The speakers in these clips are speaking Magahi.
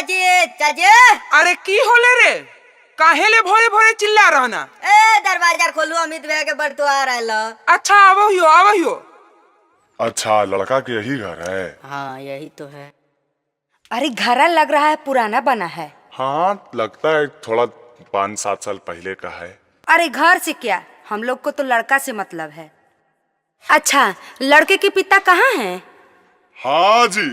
चाची चाची। अरे की होले रे, काहे ले भोरे भोरे चिल्ला रहना? ए दरवाजा खोलू, अमित भैया के बड़ तो आ रहा। अच्छा आवो आवो। अच्छा लड़का के यही घर है? हाँ यही तो है। अरे घरा लग रहा है पुराना बना है। हाँ लगता है थोड़ा 5-7 साल पहले का है। अरे घर से क्या, हम लोग को तो लड़का से मतलब है। अच्छा लड़के के पिता कहाँ हैं? हाँ जी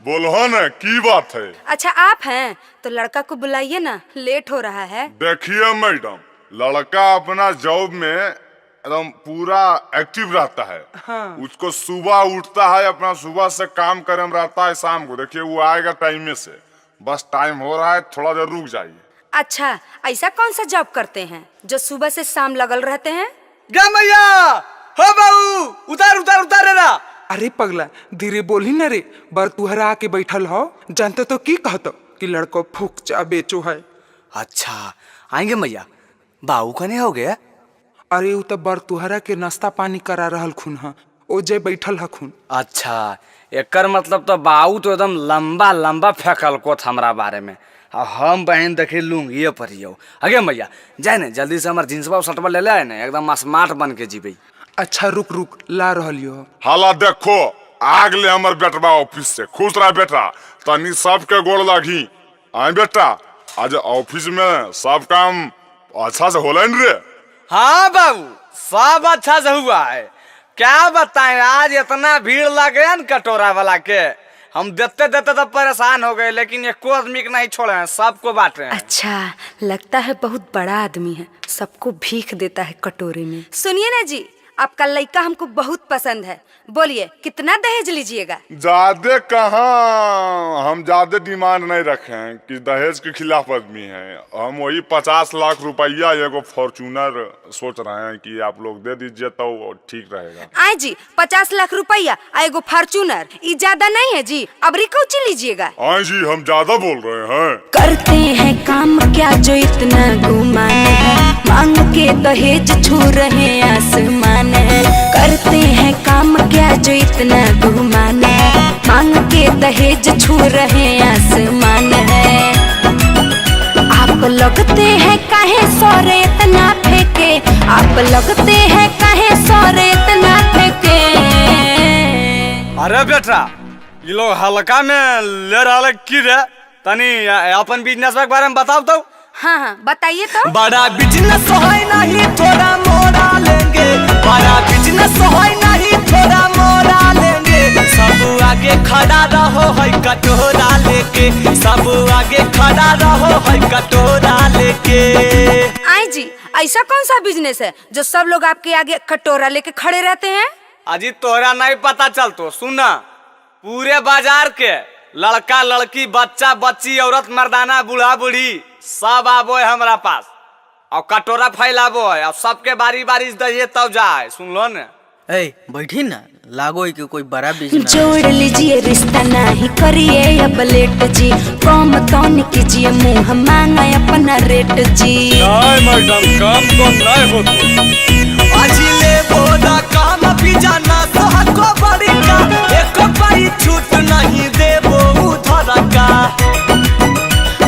बोलो ना, की बात है? अच्छा आप हैं तो लड़का को बुलाइए ना, लेट हो रहा है। देखिए मैडम, लड़का अपना जॉब में एकदम पूरा एक्टिव रहता है। हाँ। उसको सुबह उठता है, अपना सुबह से काम करे में रहता है, शाम को देखिए वो आएगा टाइम से, बस टाइम हो रहा है थोड़ा देर रुक जाइए। अच्छा ऐसा कौन सा जॉब करते हैं जो सुबह से शाम लगल रहते हैं? भैया हो बाबू उतार उतार उतार रा। अरे पगला धीरे बोली न रे, बर तुहरा आके बैठल हो, जानते तो की कहतो कि लड़को फूक चा बेचो है। अच्छा आएंगे मैया, बाबू कने हो गया? अरे उ तो बर तुहरा के नाश्ता पानी करा रहल खुन ह, ओ जे बैठल हखुन। अच्छा एकर मतलब तो बाबू तो एकदम लंबा लंबा फेंकल कोत हमरा बारे में, और हम बहन देखे लूंगी पर यो। अगे मैया जाए ने जल्दी से हमार जींसबा शर्टबा ले ले आए ने, एकदम स्मार्ट बन के जीबे। अच्छा रुक रुक ला रहलियो। हाला देखो आग ले हमर बेटवा ऑफिस से, खुश रह बेटा, तनी सबके गोड़ लगी। आए बेटा आज ऑफिस में सब काम अच्छा से होला रे? हाँ बाबू सब अच्छा से हुआ है, क्या बताएं आज इतना भीड़ लग गया न कटोरा वाला के, हम देते देते तो परेशान हो गए, लेकिन एको आदमी के नहीं छोड़े हैं, सबको बांटे हैं। अच्छा लगता है बहुत बड़ा आदमी है, सबको भीख देता है कटोरे में। सुनिए ना जी, आपका लड़का हमको बहुत पसंद है, बोलिए कितना दहेज लीजिएगा? ज्यादा कहाँ, हम ज्यादा डिमांड नहीं रखे हैं कि दहेज के खिलाफ आदमी हैं, हम वही 50 लाख रुपया एगो फॉर्चूनर सोच रहे हैं कि आप लोग दे दीजिए तो ठीक रहेगा। आए जी 50 लाख रुपया एगो फॉर्चूनर, ये ज्यादा नहीं है जी, अब रिकौची लीजिएगा। आए जी हम ज्यादा बोल रहे हैं। करते हैं काम क्या जो इतना गुमान है, मांग के दहेज छू रहे आसमान है। करते हैं काम क्या जो इतना गुमान है, मांग के दहेज छू रहे आसमान है। आप लगते हैं काहे सोरे इतना फेंके, आप लगते हैं काहे सोरे इतना फेंके। अरे बेटा ये लोग हल्का में ले रहा की रे, तनी अपन बिजनेस के बारे में बताओ तो। हाँ हाँ बताइए तो। बड़ा बिजनेस है नहीं थोड़ा मोड़ा लेंगे, बड़ा बिजनेस है नहीं थोड़ा मोड़ा लेंगे, सब आगे खड़ा रहो है कटोरा लेके, सब आगे खड़ा रहो है कटोरा लेके। आई जी ऐसा कौन सा बिजनेस है जो सब लोग आपके आगे कटोरा लेके खड़े रहते हैं? अजी तोरा नहीं पता चल तो सुना, पूरे बाजार के लड़का लड़की बच्चा बच्ची औरत मर्दाना बूढ़ा बूढ़ी सब आबो है हमरा पास, और कटोरा फैलाबो है, और सबके बारी बारी दहिए तब जाए, सुन लो ने। ए बैठी ना, लागो है कि कोई बड़ा बिजनेस। जोड़ लीजिए रिश्ता नहीं करिए अब लेट जी, कम तौन कीजिए मुँह मांगा अपना रेट जी। नहीं मैडम कम तो नहीं हो तो। अजी ले बोला काम भी जाना को बड़ी का, एक पाई छूट नहीं देबो उधर का।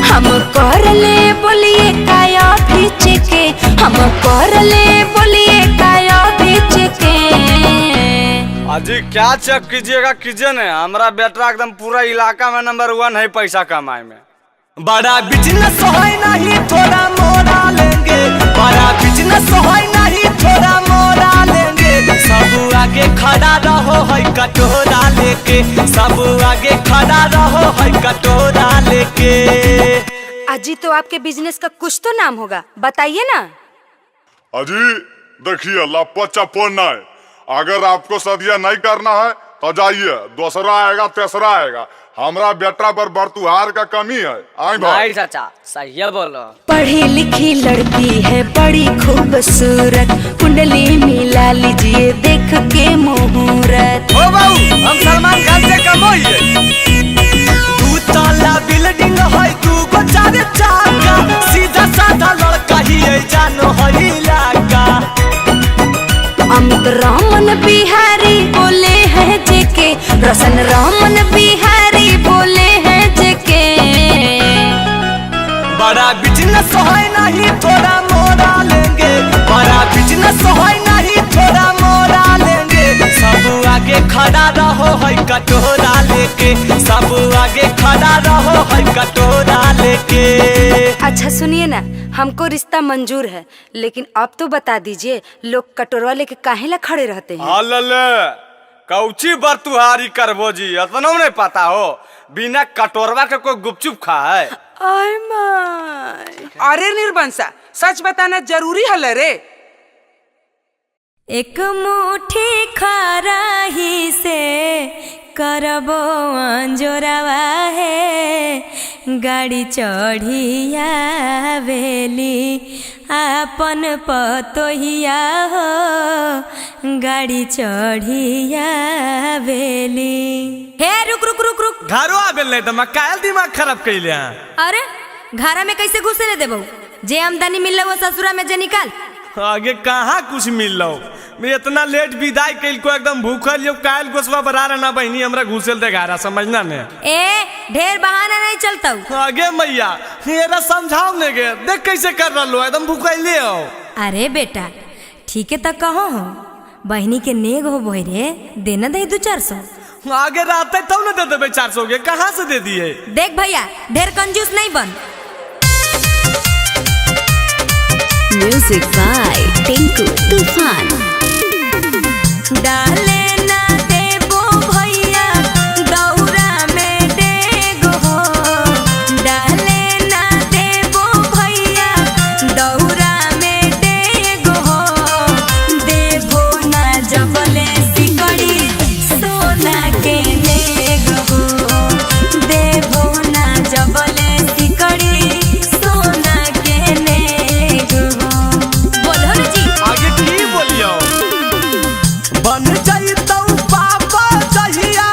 हम कर ले बोलिए काया भीच के, हम कर ले बोलिए काया भीच के। अजी क्या चेक कीजिएगा कीजिए ने, हमारा बेटा एकदम पूरा इलाका में नंबर 1 है पैसा कमाए में। बड़ा बिजनेस है नहीं थोड़ा मोड़ा लेंगे, बड़ा बिजनेस है नहीं थोड़ा मोड़ा लेंगे, सब आगे खड़ा रहो है कटोरा लेके, सब आगे खड़ा रहो है कटोरा लेके। अजी तो आपके बिजनेस का कुछ तो नाम होगा, बताइए ना। अजी देखिए लप्पा चप्पो नहीं, अगर आपको सदिया नहीं करना है तो जाइए, दूसरा आएगा तीसरा आएगा, हमारा बेटा पर बरतुहार का कमी है। आई भाई चाचा सही बोलो। पढ़ी लिखी लड़की है बड़ी खूबसूरत, कुंडली मिला लीजिए देख के मुहूर्त। ओ बाबू हम सलमान खान से कम होइए। दू तला बिल्डिंग है 2 4 चाका, सीधा साधा लड़का ही है जानो है इलाका। अमित रामन बिहारी बोले हैं जेके, रोशन रामन बिहारी बोले हैं जेके। बिजनेस है नहीं थोड़ा मोरा लेंगे। सब आगे खड़ा रहो है कटोरा लेके, सब आगे खड़ा रहो है कटोरा लेके। अच्छा सुनिए ना, हमको रिश्ता मंजूर है, लेकिन अब तो बता दीजिए लोग कटोरवा लेके काहे ला खड़े रहते हैं? हाँ लले, कौची बरतुहारी करबो जी, इतना नहीं पता हो बिना कटोरवा के कोई गुपचुप खा है। आय my. अरे निर्बंसा, सच बताना जरूरी है रे। एक मुट्ठी खराही से करबो अंजोरवा है, गाड़ी चढ़िया वेली आपन पतोहिया हो, गाड़ी चढ़िया वेली। हे रुक रुक रुक रुक, घरो आबेल नहीं तो कायल दिमाग खराब कैले हैं। अरे घरा में कैसे घुसे ले देबो, जे आमदनी मिललो वो ससुरा में जे निकाल। आगे कहाँ कुछ मिल लो, मैं इतना लेट विदाई कैल को एकदम भूखल यो कायल गोसवा बरा रहना बहनी हमरा घुसेल दे घारा समझना ने। ए ढेर बहाना नहीं चलता। आगे मैया मेरा समझाओ ने गे, देख कैसे कर रहा एकदम भूखले हो। अरे बेटा ठीक है तो कहो हो, बहनी के नेग हो बोई रे, देना दे 200-400। आगे रहते तब न दे देबे 400 के, कहाँ से दे दिए? देख भैया ढेर कंजूस नहीं बन। म्यूजिक बाय टिंकू तूफान। डाले ना देबो भैया दौरा में डेग हो, डाले ना देबो भैया दौरा में डेग हो, देबो ना जबले सिकड़ी सोना के नेग हो, देबो ना जबले सिकड़ी सोना के नेग हो। बोलो ना जी। आगे की बोलियो? बन जाइतौ पापा जहिया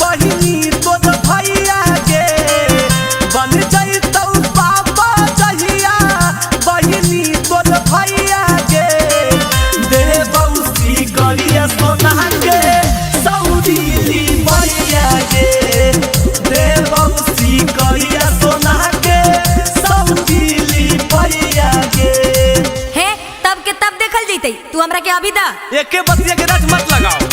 बहिनी तोर भैया के, बन जाइतौ पापा जहिया बहिनी तोर भैया के, देबौ सिकड़िया सोना के सऊदी ली भैया के, देबौ सिकड़िया सोना के सऊदी ली भैया के। हे तब के तब देखल जैतै, तू हमरा के अभी दा। एके बतिया के रट मत लगाओ।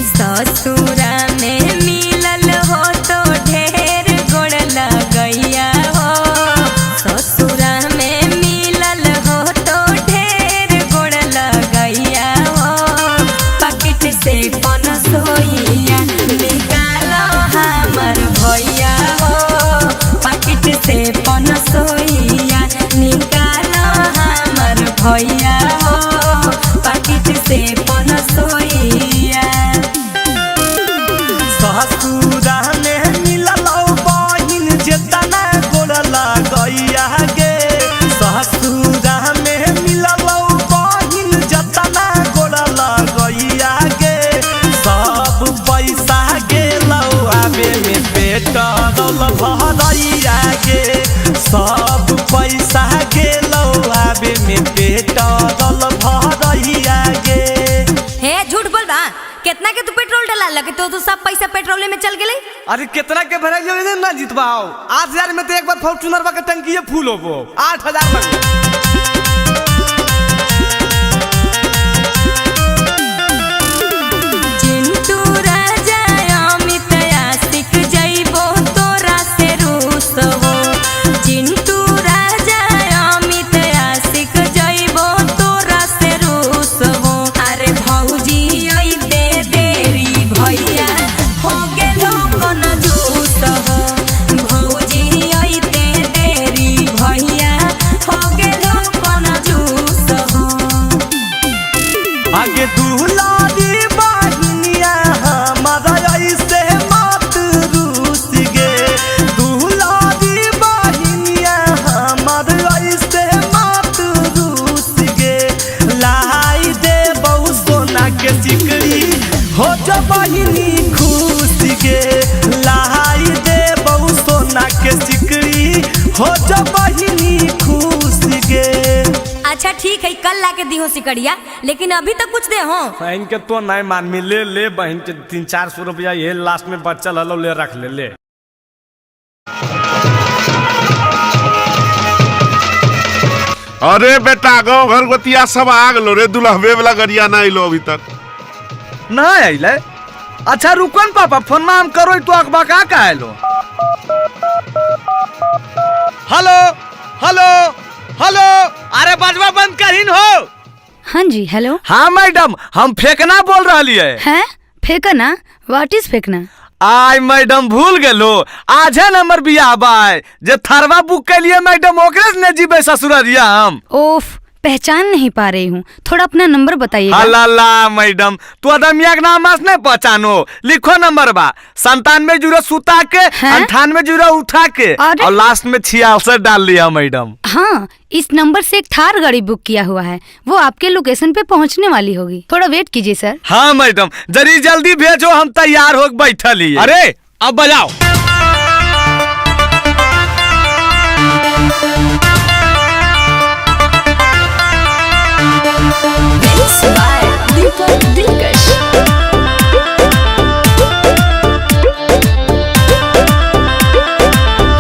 ससुरा में मिलल हो तो ढेर गोड़ लगैया हो, ससुरा में मिलल हो तो ढेर गोड़ लगैया हो, पॉकेट से पनसोइया निकालो हमर भैया हो, पॉकेट से पनसोइया निकालो हमर भैया हो, पॉकेट से पनसोइया। ससुरा में मिलल बहिन जेतना गोड़ लगैया गे, ससुरा में मिलल बहिन जेतना गोड़ लगैया गे, सब पैसा गेलौ आबे में पेट्रोल भरैया गे, सब पैसा गेलौ आबे में पेट्रोल भरैया गे। हे झूठ बोल बा, कितना के तू पेट्रोल डला लगे तो सब पैसा पेट्रोल में चल गेले। अरे कितना के भराई ना जीतवाओ, 8000 में तो एक बार फॉर्चूनर का टंकी फूल होबो, 8000 में। चिंटू राजा अमित आशिक जइबो तोरा से रूस हो, चिंटू राजा अमित आशिक जइबो तोरा से रूस हो, अरे भौजी अइते देरी भैया हो गेलो कोन जूस हो, भौजी अइते देरी भैया हो गेलो कोन जूस हो। आगे दुलारी बहिनिया हमारा ऐसे मत रूस गे, दुलारी बहिनिया हमारा ऐसे मत रूस गे, लाई दे बहु सोना के सिकड़ी हो जा बहिनी खुश गे, लाई दे बहु सोना के सिकड़ी हो जा बहिनी खुश गे। अच्छा ठीक है कल ला के दी हो सिकड़िया, लेकिन अभी तक कुछ दे हो। बहन के तो नहीं मान में ले ले बहन के 300-400 रुपया ये लास्ट में बच्चा हलो ले रख ले ले। अरे बेटा गाँव घर गोतिया सब आ गलो रे, दुल्हबे वाला गरिया ना अइलो अभी तक। ना अइले? अच्छा रुको न पापा, फोन में हम करो तो अखबा का आइलो। हेलो हेलो हेलो, अरे बजवा बंद करीन हो। हाँ जी हेलो। हाँ मैडम, हम फेंकना बोल रही है। हैं फेंकना? What is फेंकना? आय मैडम भूल गेलो, आज है नंबर बियाह बाय जे थरवा बुक के लिए मैडम ओकरे से ने जीबे ससुररिया हम। ओफ, पहचान नहीं पा रही हूँ, थोड़ा अपना नंबर बताइएगा। अल्लाह मैडम, तू अदमिया के नाम नहीं पहचानो, लिखो नंबर बा 97 सुता के 98 उठा के और लास्ट में 66 डाल लिया मैडम। हाँ, इस नंबर से एक थार गाड़ी बुक किया हुआ है, वो आपके लोकेशन पे पहुँचने वाली होगी, थोड़ा वेट कीजिए सर। हाँ मैडम जरी जल्दी भेजो, हम तैयार हो बैठल ही। अरे अब बजाओ।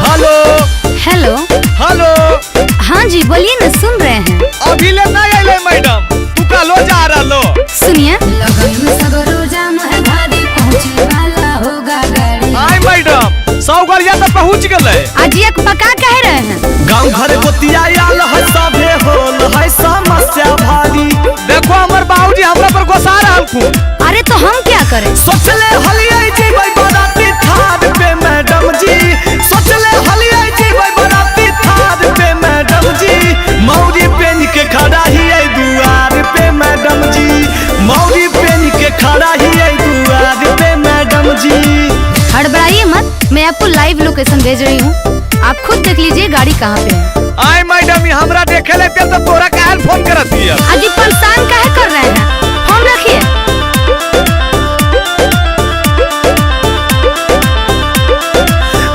हेलो हेलो हेलो। हाँ जी बोलिए ना, सुन रहे हैं। अभी ले नहीं आइले मैडम, तू कलो जा रहा लो। सुनिए आय मैडम 100 गाड़िया तो पहुँच गए। आज एक पका कह रहे हैं। गाँव घर गोतिया आल है सभे होल है समस्या भारी। देखो हमर बाबूजी हमरा पर गुस्सा रहल खून। अरे तो हम क्या करें? सोचले हलियै जीबै बराती थार पे मैडम जी, सोचले हलियै जीबै बराती थार पे मैडम जी, मौरी पेन के खड़ा ही दुआर पे मैडम जी, मौरी पेन के खड़ा ही दुआर पे मैडम जी। हड़बड़ाइए मत, मैं आपको लाइव लोकेशन भेज रही हूँ, आप खुद देख लीजिए गाड़ी कहाँ पे है। आय मैडम ये हमरा देखे लेते तो तोरा काहे फोन करत हिय? अजी परेशान काहे कर रहे हैं, फोन रखिए।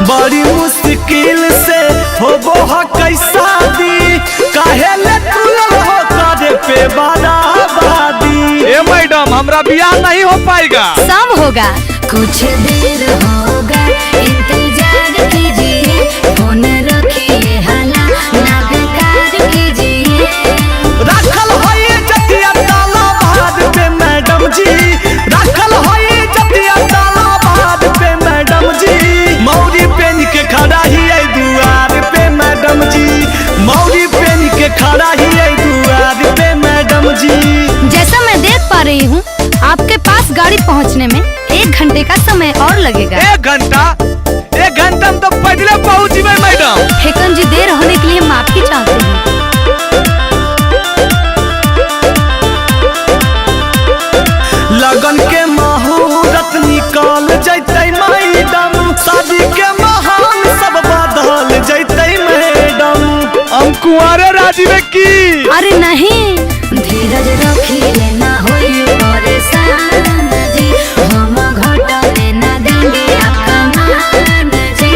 बड़ी मुश्किल से होबो ह कैसा दी, काहे ले तुलल हो करे पे बराबरी। ए मैडम हमरा बियाह नहीं हो पाएगा। सब होगा, कुछ देर होगा इंतजार कीजिए, फोन रखिए हला ना बेकार कीजिए। राखल है जतिया ताला बाद पे मैडम जी, राखल है जतिया ताला बाद पे मैडम जी, मौरी पेन के खड़ा ही दुआर पे मैडम जी, मौरी पेन के खड़ा ही दुआर पे मैडम जी। जैसा मैं देख पा रही हूँ आपके पास गाड़ी पहुँचने में 1 घंटे का समय और लगेगा। 1 घंटा? 1 घंटा में तो पैदल पहुँच जीबै मैडम। फेकन जी देर होने के लिए माफी चाहते हैं। लगन के मुहूर्त निकल जैतै मैडम, शादी के महान सब बदल जैतै मैडम। हम कुंवारे राजी में की? अरे नहीं, धीरज रखिए ना होई परेशान जी, हम घटने ना देंगे आपका मान जी।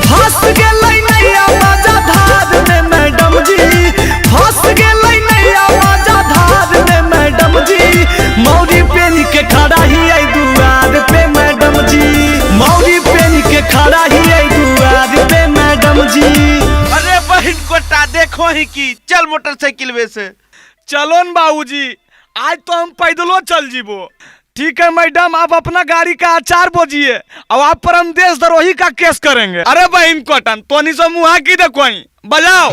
फंस गेलै नैया मजा धार में मैडम जी, फंस गेलै नैया मजा धार में मैडम जी, मौरी पेन के खड़ा ही दुआर पे मैडम जी, मौरी पेन के खड़ा ही दुआर पे मैडम जी। अरे बहन कोटा देखो ही की चल मोटरसाइकिल वे से। चलो न बाबूजी, आज तो हम पैदलो चल जीबो। ठीक है मैडम, आप अपना गाड़ी का अचार बोझिए और आप पर हम देशद्रोही का केस करेंगे। अरे बहन कोटन तोनी से मुहा की देखो बजाओ।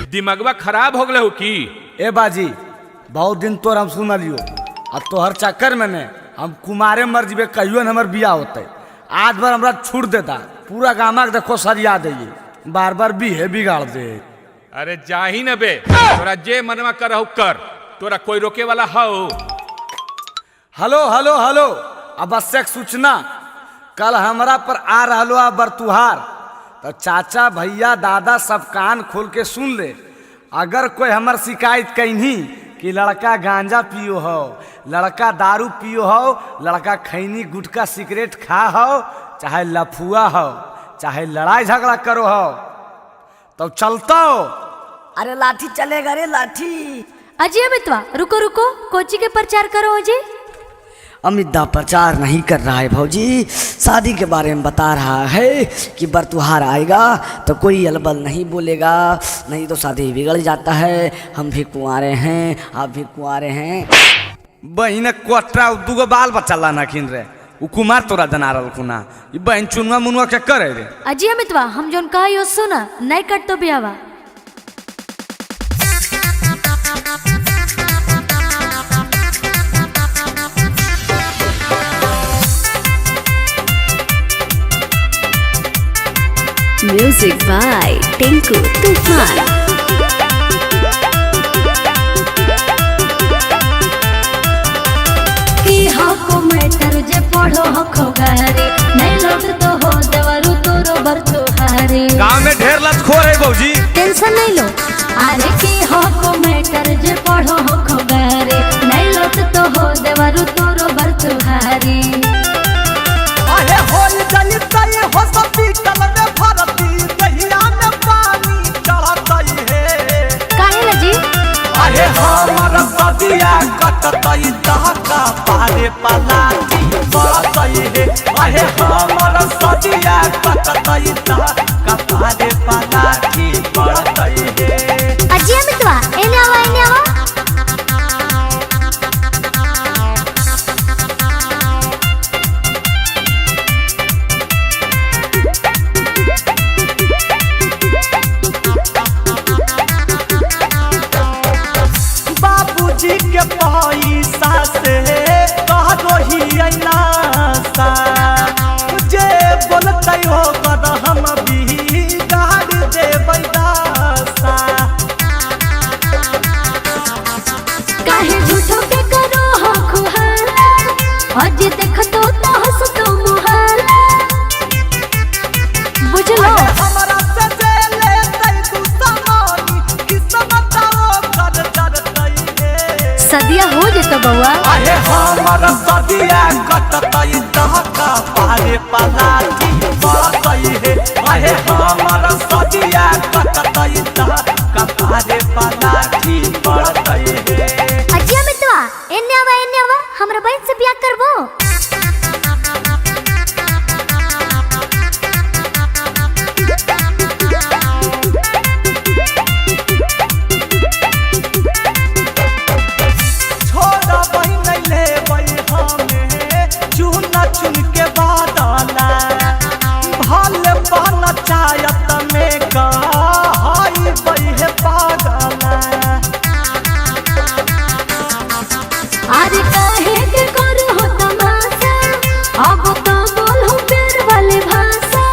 दिमागवा खराब हो गए हो की? ए बाजी बहुत दिन तोर हम सुनलियो, अब तोहर चक्कर में ने हम कुमारे मर जीबे, कहियो न हमर बियाह होते। आज भर हमरा छूट देता, पूरा गामा के देखो सरिया दे, बार बार बीहे बिगाड़ दे। अरे जाही न बे, तोरा जे मनवा करहु कर, तोरा कोई रोके वाला हौ? हेलो हेलो हेलो, आवश्यक सूचना, कल हमरा पर आ रहलो आ बरतुहार, तो चाचा भैया दादा सब कान खोल के सुन ले। अगर कोई हमर शिकायत कहीं कि लड़का गांजा पियो हो, लड़का दारू पियो हो, लड़का खैनी गुटखा सिगरेट खा हो, चाहे लफुआ हो, चाहे लड़ाई झगड़ा करो हो, तो चलता हो अरे लाठी चलेगा रे लाठी। अजी अमितवा रुको रुको, कोची के प्रचार करो अजी। अमित दा प्रचार नहीं कर रहा है भौजी, शादी के बारे में बता रहा है कि बरतुहार आएगा तो कोई अलबल नहीं बोलेगा, नहीं तो शादी बिगड़ जाता है। हम भी कुंवारे हैं, आप भी कुंवारे हैं। बहिन कोटरा दूगो बाल बच्चा लाना खिन रे, उ कुमार तोरा जना रहलखुना, ई बहिन चुनुआ मुनुआ के करे रे। अजी अमितवा हम जोन कहा सुना, नहीं कट तो बियावा। म्यूजिक बाय टिंकू तूफान। की हको मैटर जे पढ़ो हको गारे, नहीं लोट तो हो देवरु तोरो बर तोहारे। गांव में ढेर लतखोर है भौजी, टेंशन नहीं लो। अरे की हको मैटर जे पढ़ो हको गारे, नहीं लोट तो हो देवरु तोरो बर तोहारे। अरे होल जली तई हो सब कल में भरती, दहिया में पानी चढ़तई है। काहे लजी? अरे हमर सदिया कटतई दहका पारे पलाटी पड़तई है। अरे हमर सदिया कटतई दहका पारे पलाटी पड़तई है। अजी अमितवा एने आवा एने आवा। बाबूजी के पैसा से कहो ही अनासा, जे बोलते हो कर हम भी गाड़ देबै दासा। काहे झूठो के करो हो खुहाला, आज देखतो तो हंसतो मुहाला। बुझलो हमरा से जे लेतै तू समानी, किस्मत ओ कर डरतै हे। सदिया हो जेतो बउआ। अरे हमर सदिया कटतै दहका पारे पलाटी पड़तै हे। अरे हमर सदिया कटतै दहका पारे पलाटी पड़तै हे। अजी अमितवा एने आवा एने आवा, हमरा बहन से बियाह करबो। छोड़ा बहिन लेबै हमे चुना चुन के बादला, भल बन चायत में कहई बहे पागला। अरे काहे के करो हो तमाशा, अब तो बोलो प्यार वाले भाषा।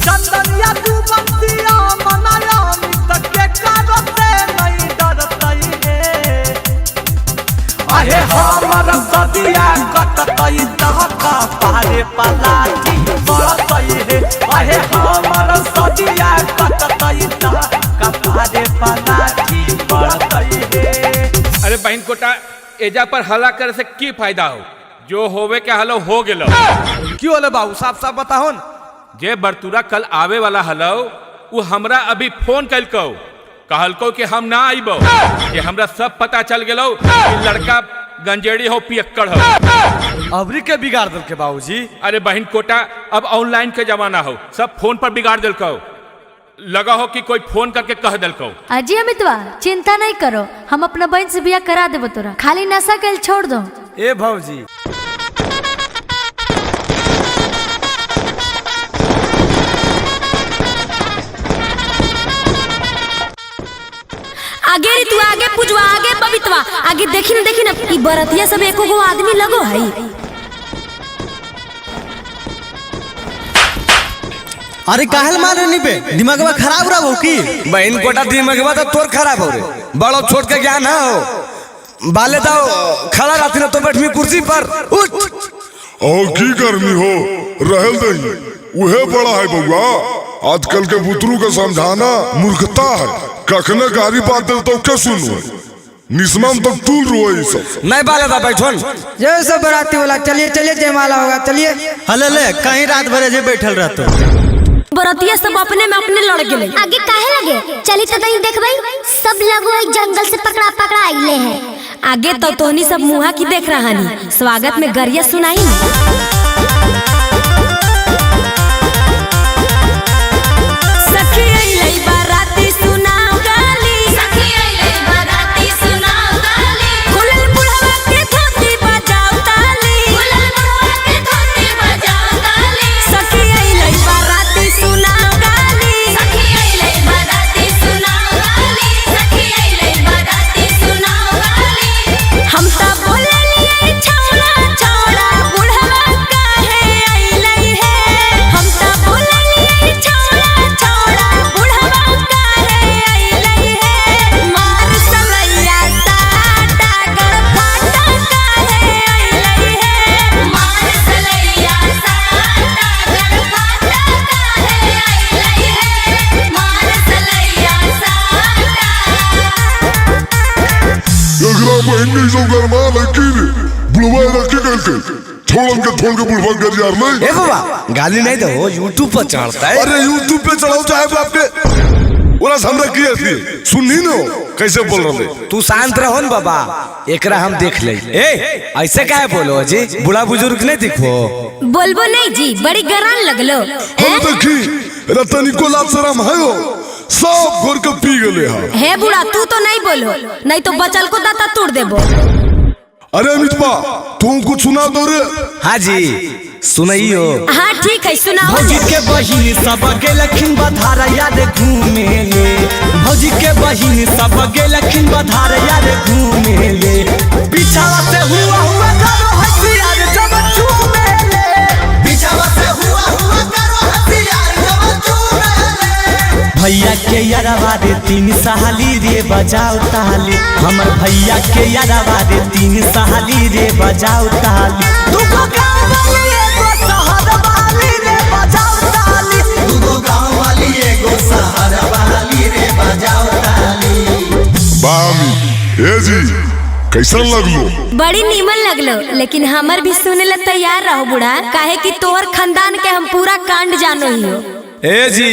चंदनिया तू बंसिया मनाया अमित के कारो से नहीं डरतई हे। अरे हमर सदिया कटतई दहका पारे पलाटी पड़तई हे। अरे हमर सदिया कटतई दहका पारे पलाटी पड़तई हे। अरे बहन कोटा एजा पर हल्ला करे से की फायदा हो, जो होवे के हलो हो गेलो। क्यों होले बाबू, साफ साफ बताहो न। जे बरतुरा कल आवे वाला हलो उ हमरा अभी फोन कलको, कहलको कि हम ना आइबो, कि हमरा सब पता चल गेलो कि लड़का गंजेड़ी हो पियक्कड़ हो। अबरी के बिगाड़ दल के बाबूजी। अरे बहन कोटा अब ऑनलाइन के जमाना हो, सब फोन पर बिगाड़ दिलको, लगा हो कि कोई फोन करके कह दिलको। अजी अमितवा चिंता नहीं करो, हम अपना बहन से बियाह करा देबो तोरा, खाली नशा के छोड़ दो। ए भौजी आगे रे तू आगे पुजवा आगे बबितवा आगे देखी ना देखी ना, ई बरतिया सब एको गो आदमी लगो है। अरे काहल मारे नी पे, दिमागवा खराब रहो की? बहन कोटा दिमागवा तो तोर खराब हो रे, बड़ो छोट के ज्ञान हो। बाले दाओ खड़ा रहती ना तो बैठमी कुर्सी पर उठ। और की गर्मी हो रहल दही, उहे बड़ा है बउआ। आजकल के बुतरू के समझाना मूर्खता है, कखने गारी बात दे तो के सुनो, निस्मम तो टूल रोए सब। नहीं बाले दा बैठन जय सब बराती वाला, चलिए चलिए जयमाला होगा चलिए। हले ले कहीं रात भर जे बैठल रहतो। बरतिया सब अपने में अपने लड़ गेले। आगे काहे लगे? चली तो तनी देखबई, सब लगो एक जंगल से पकड़ा पकड़ा आइले हैं। आगे तो तोहनी सब मुहा की देख रहानी, स्वागत में गरिया सुनाई। सखी अइलै बाराती सुनाओ गाली, सखी अइलै बाराती सुनाओ गाली, खुलल बुढ़वा के धोती बजाओ ताली, खुलल बुढ़वा के धोती बजाओ ताली, सखी अइलै बाराती सुनाओ गाली, सखी अइलै बाराती सुनाओ गाली, सखी अइलै बाराती सुनाओ गाली। हम त बोललियै छौड़ा छौड़ा बुढ़वा काहे अइलै हे, हम त बोललियै छौड़ा छौड़ा बुढ़वा काहे अइलै हे, मार सलैया साटा गड़फाटा काहे अइलै हे, मार सलैया साटा गड़फाटा काहे अइलै हे, मार सलैया साटा। एकरा बहिन नहीं सब गरमा लड़की रे बुढ़वा रखे करके छोड़न के छोड़ के बुढ़वा कर यार नहीं। ए बाबा गाली नहीं दो, यूट्यूब पर चढ़ता है। अरे यूट्यूब पे चढ़ाओ चाहे बाप के ओरा हमरा की ऐसी सुननी न कैसे बोल रहे। तू शांत रहो न बाबा, एकरा हम देख ले। ए ऐसे काहे बोलो जी, बूढ़ा बुजुर्ग नहीं दिखो। बोलबो नहीं जी, बड़ी गरान लगलो। हम देखी रतनी को लाज शरम है हो, सब घोर के पी गेले हा। हे बूढ़ा तू तो नहीं बोलो, नहीं तो बचल को दाता तोड़ देबो। अरे अमितपा तुम कुछ सुना दो रे। हाँ जी सुनाइयो। हाँ ठीक है सुनाओ। भौजी के बहिन सब गेलखिन बधार यार घूमे ले, भौजी के बहिन सब गेलखिन बधार यार घूमे ले, पीछावा से हुआ हुआ करो हसियार जब चूमे ले, पीछावा से हुआ हुआ करो हसियार जब चूमे ले। भैया के यारवा रे तीन सहाली रे बजाओ ताली, हमर भैया के यारवा रे तीन सहाली रे बजाओ ताली, दुगो गाँव वाली एगो शहर वाली रे बजाओ ताली, दुगो गाँव वाली एगो शहर वाली रे बजाओ ताली। बामी ए जी कैसन लगलो? बड़ी नीमन लगलो, लेकिन हमर भी सुने ला तैयार रहो बूढ़ा, काहे कि तोहर खानदान के हम पूरा कांड जानो ही हो। ए जी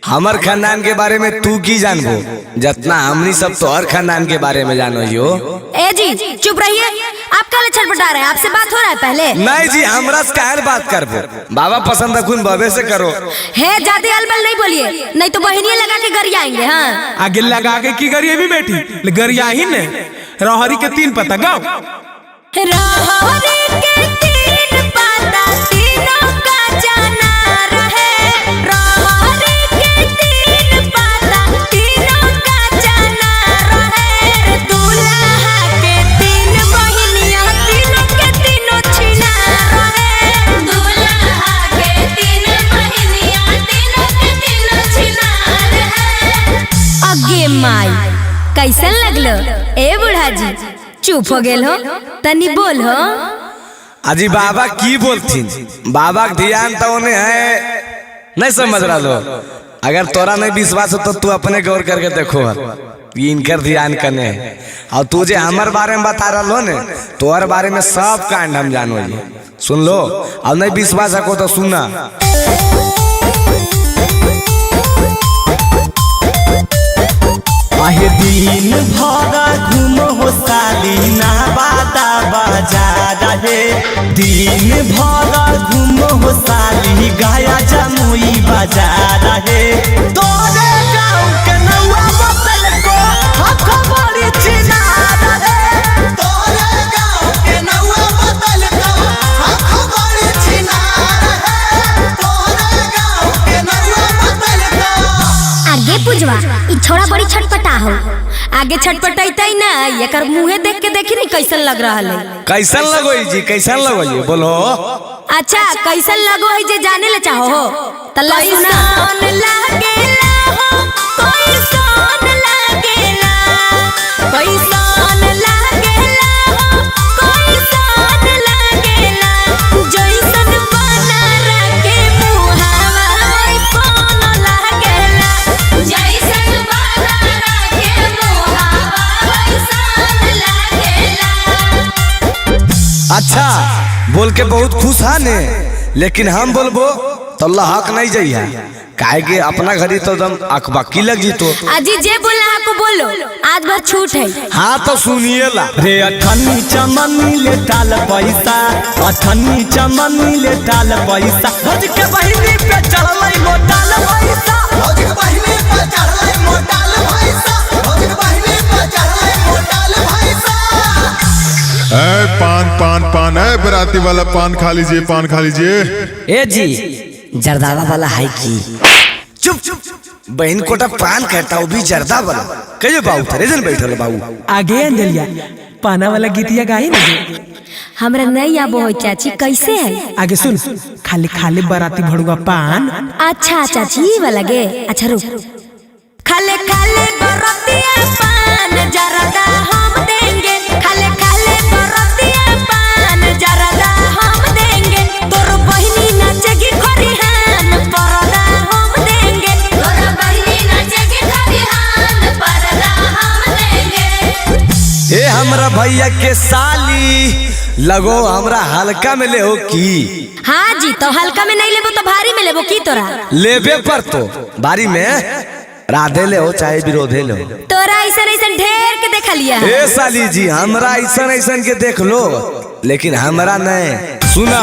हमर खानदान के बारे में तू की जानबो, जितना हमनी सब तोहर खानदान के बारे में जानो ही हो। ए जी चुप रहिए, आप काहे छटपटा रहे हैं? आपसे बात हो रहा है पहले? नहीं जी हमरा से काहे बात करबो, बाबा पसंद रखुन बाबे से करो। हे ज्यादा अलबल नहीं बोलिए, नहीं तो बहिनिये लगा के गरियाएंगे। हाँ आगे लगा के की गरिए भी बेटी गरिया ही ने। रहरी के तीन पता गाओ। रहरी के तीन पता तीनों का जाना रहे, रहरी के तीन पता तीनों का जाना रहे, दूल्हा के तीन बहिनिया तीनों के तीनों छिना रहे, दूल्हा के तीन बहिनिया तीनों के तीनों छिना रहे। अगे माई कैसन लगलो ए बूढ़ा जी? चुप हो गेल हो, तनी बोल हो। अजी बाबा की बोलथिन, बाबा के ध्यान तो उन्हें है नहीं समझ रहा लो। अगर तोरा नहीं विश्वास हो तो तू अपने गौर करके देखो, ये इनकर ध्यान कने है। और तू जे हमार बारे में बता रहा लो ने, तोहर बारे में सब कांड हम जानो जी। सुन लो, अब नहीं विश्वास हो तो सुनना। आहे दिन भर घूम हो साली ना बाता बाजार हे, दिन भर घूम हो साली गाया जमुई बाजार हे, तोरे गाँव के नौआ बदल को हक बड़ी चिनार हे, तोरे गाँव के नौआ बदल को हक बड़ी चिनार हे, तोरे गाँव के नौआ बदल को। आगे पुजवा ई छोड़ा बड़ी छटपटा हो। आगे छटपटैतै ना, एकर मुंहे देख के देखी नी कैसन लग रहल है। कैसन लगो जी, कैसन लगो जी बोलो। अच्छा कैसन लगो है जे जाने ले चाहो हो तल्ला सुना। लागेला हो कैसन लागेला, कैसन लागेला हो कैसन लागेला, जैसन बना रखे मुहावा वैसन लागेला, जैसन बना रखे मुहावा वैसन लागेला। अच्छा बोल के बहुत खुश हा ने, लेकिन हम बोलबो तो लहक नहीं जइहा, काहे कि अपना घरी तो एकदम अकबकी लग जीतो। अजी जे बोला आपको बोलो, आज भर छूट है। हाँ तो सुनिए ला रे अठन्नी चमनी ले टाल पैसा, अठन्नी चमनी ले टाल पैसा, भौज के बहिनी पे चढ़लै मोटाल पैसा, भौज के बहिनी पे चढ़लै मोटाल पैसा, भौज के बहिनी पे चढ़लै मोटाल पैसा। ए पान पान पान, ए बराती वाला पान खा लीजिए, पान खा लीजिए। ए जी जर्दावा वाला है की? चुप चुप, बहन कोटा पान कहता वो भी जर्दा वाला। कहियो बाबू थरे बैठल बाबू। आगे अंजलिया पाना वाला गीतिया गाई ना। हमरा नहीं आबो है चाची, कैसे है? आगे सुन, खाली खाली बराती भड़ुआ पान। अच्छा चाची ये वाला गे, अच्छा रुक। खाले खाले बरातिया पान जरदा हम देंगे, खाले खाले बरातिया पान जरदा हम देंगे, तोर बहिनी नाचेगी खरिहान परदा हम देंगे, तोर बहिनी नाचेगी खरिहान परदा हम देंगे। ए हमरा भैया के साली लगो हमरा हल्का में ले हो की? हाँ जी, तो हल्का में नहीं लेबो तो भारी में लेबो की तोरा? लेबे पर तो भारी में राधे ले हो चाहे विरोधे ले हो। तोरा ऐसा ऐसा ढेर के देख लिया। ए साली जी हमरा ऐसा ऐसा के देख लो, लेकिन हमरा नहीं सुना।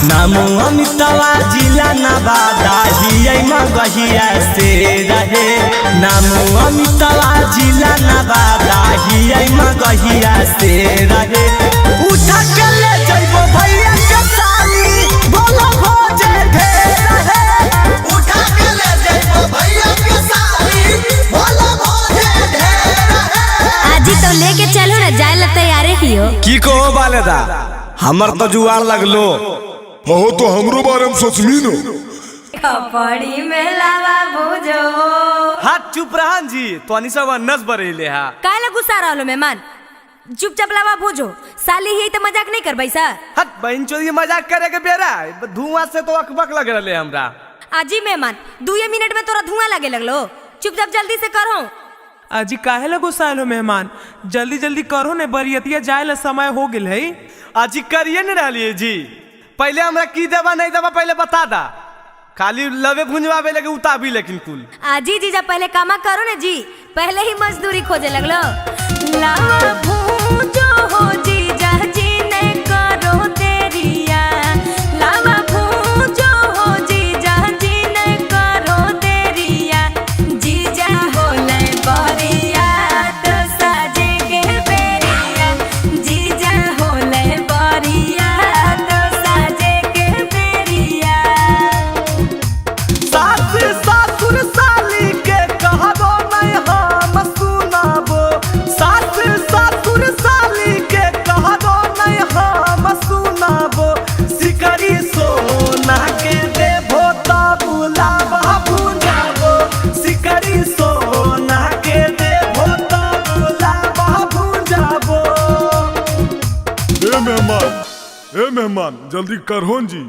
नामो अमितावा जिला नवादा हियै मगहिया से रहे, नामो अमितावा जिला नवादा हियै मगहिया से रहे, उठा के ले जइबो भैया के साली बोलो भोजे ढेर रहे, उठा के ले जइबो भैया के साली बोलो भोजे ढेर रहे। आजी तो लेके चलो ना, जाए ला तैयार ही हो की कहो बालेदा, हमर तो जुआर लगलो। हो तो हमरो बारे में सोचली नो। कपड़ी में लावा भुजो। हाथ चुप रहन जी, तोनी सब नस बरेले हा। काहे ला गुस्सा रहलो मेहमान? चुपचाप लावा भुजो, साली ही तो मजाक नहीं करबै सर। हट बहन चोरी मजाक करे के बेरा, धुआं से तो अकबक लग रहले हमरा। आजी मेहमान 2 मिनट में तोरा धुआं लगे लगलो, चुपचाप जल्दी से करो। अजी काहे ला गुस्सा हो मेहमान, जल्दी जल्दी करो ने, बरियतिया जाए ला समय हो गेल है। अजी करिए न रहलिए जी, पहले हमरा की देवा नहीं देवा पहले बता दा, खाली लवे भुंजवावे लगे उताबी लेकिन कुल। आजी जीजा पहले कामा करो ने जी, पहले ही मजदूरी खोजे लगलो। लावा भूंजो हो जीजा जी ने करो देरिया, लावा भूंजो हो जीजा जी ने करो देरिया, जीजा होले बरिया तो साजे के बेरिया, जीजा होले बरिया तो साजे के बेरिया। सास ससुर साली के कहबो नहीं हम सुनाबो, सास ससुर साली के कहबो नहीं हम सुनाबो, सिकरी सोना के देबो तब लावा भुंजाबो, सिकरी सोना के देबो तब लावा भुंजाबो। ए मेहमान, ए मेहमान जल्दी करहोन जी,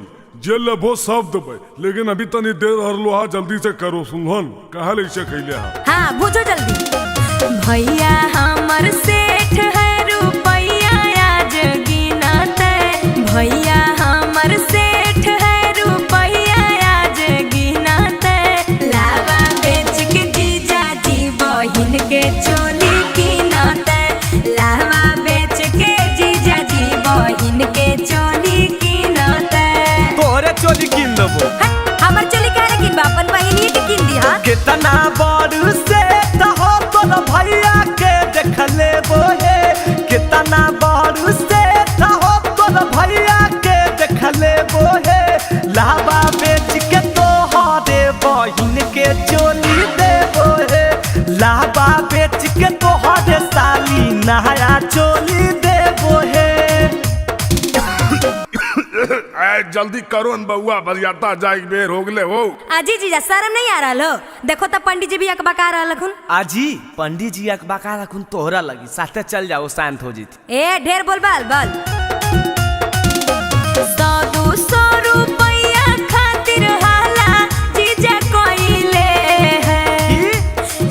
जे लेबो सब देबै, लेकिन अभी तनी देर हरलो हा, जल्दी से करो सुनहन काहे लैसे खैले हा। हाँ भुजो जल्दी। भैया हमर सेठ है रुपैया आज गिनते, भैया हमर सेठ है रुपैया आज गिनते, लावा बेच के जीजा जी बहिन के चोली कीनते, लावा बेच के जीजा जी बहिन के चोली कीनते। तोहरे चोली कीन देबो। हमर चोली काहे कीनबा, अपन बहिनिए के कीन दिहा। कितना बड़ से हो तोर भैया के देख लेबो हे, कितना बड़ से हो तोर भैया के देख लेबो हे, लावा बेच के तोहरे बहिन के चोली देबो हे, लावा बेच के तोहरे साली नया चोली देबो हे। ए जल्दी करो न बउआ, बरियाता जाए बेर हो गेले हो। आजी जीजा शर्म नहीं आ रहल हो? देखो त पंडित जी भी अकबका रहल हखुन। आजी पंडित जी अकबका रखुन तोहरा लगी, साथे चल जाओ शांत हो जीत। ए ढेर बोल बाल बाल। 100-200 रुपैया खातिर हाला जीजा कोइले है,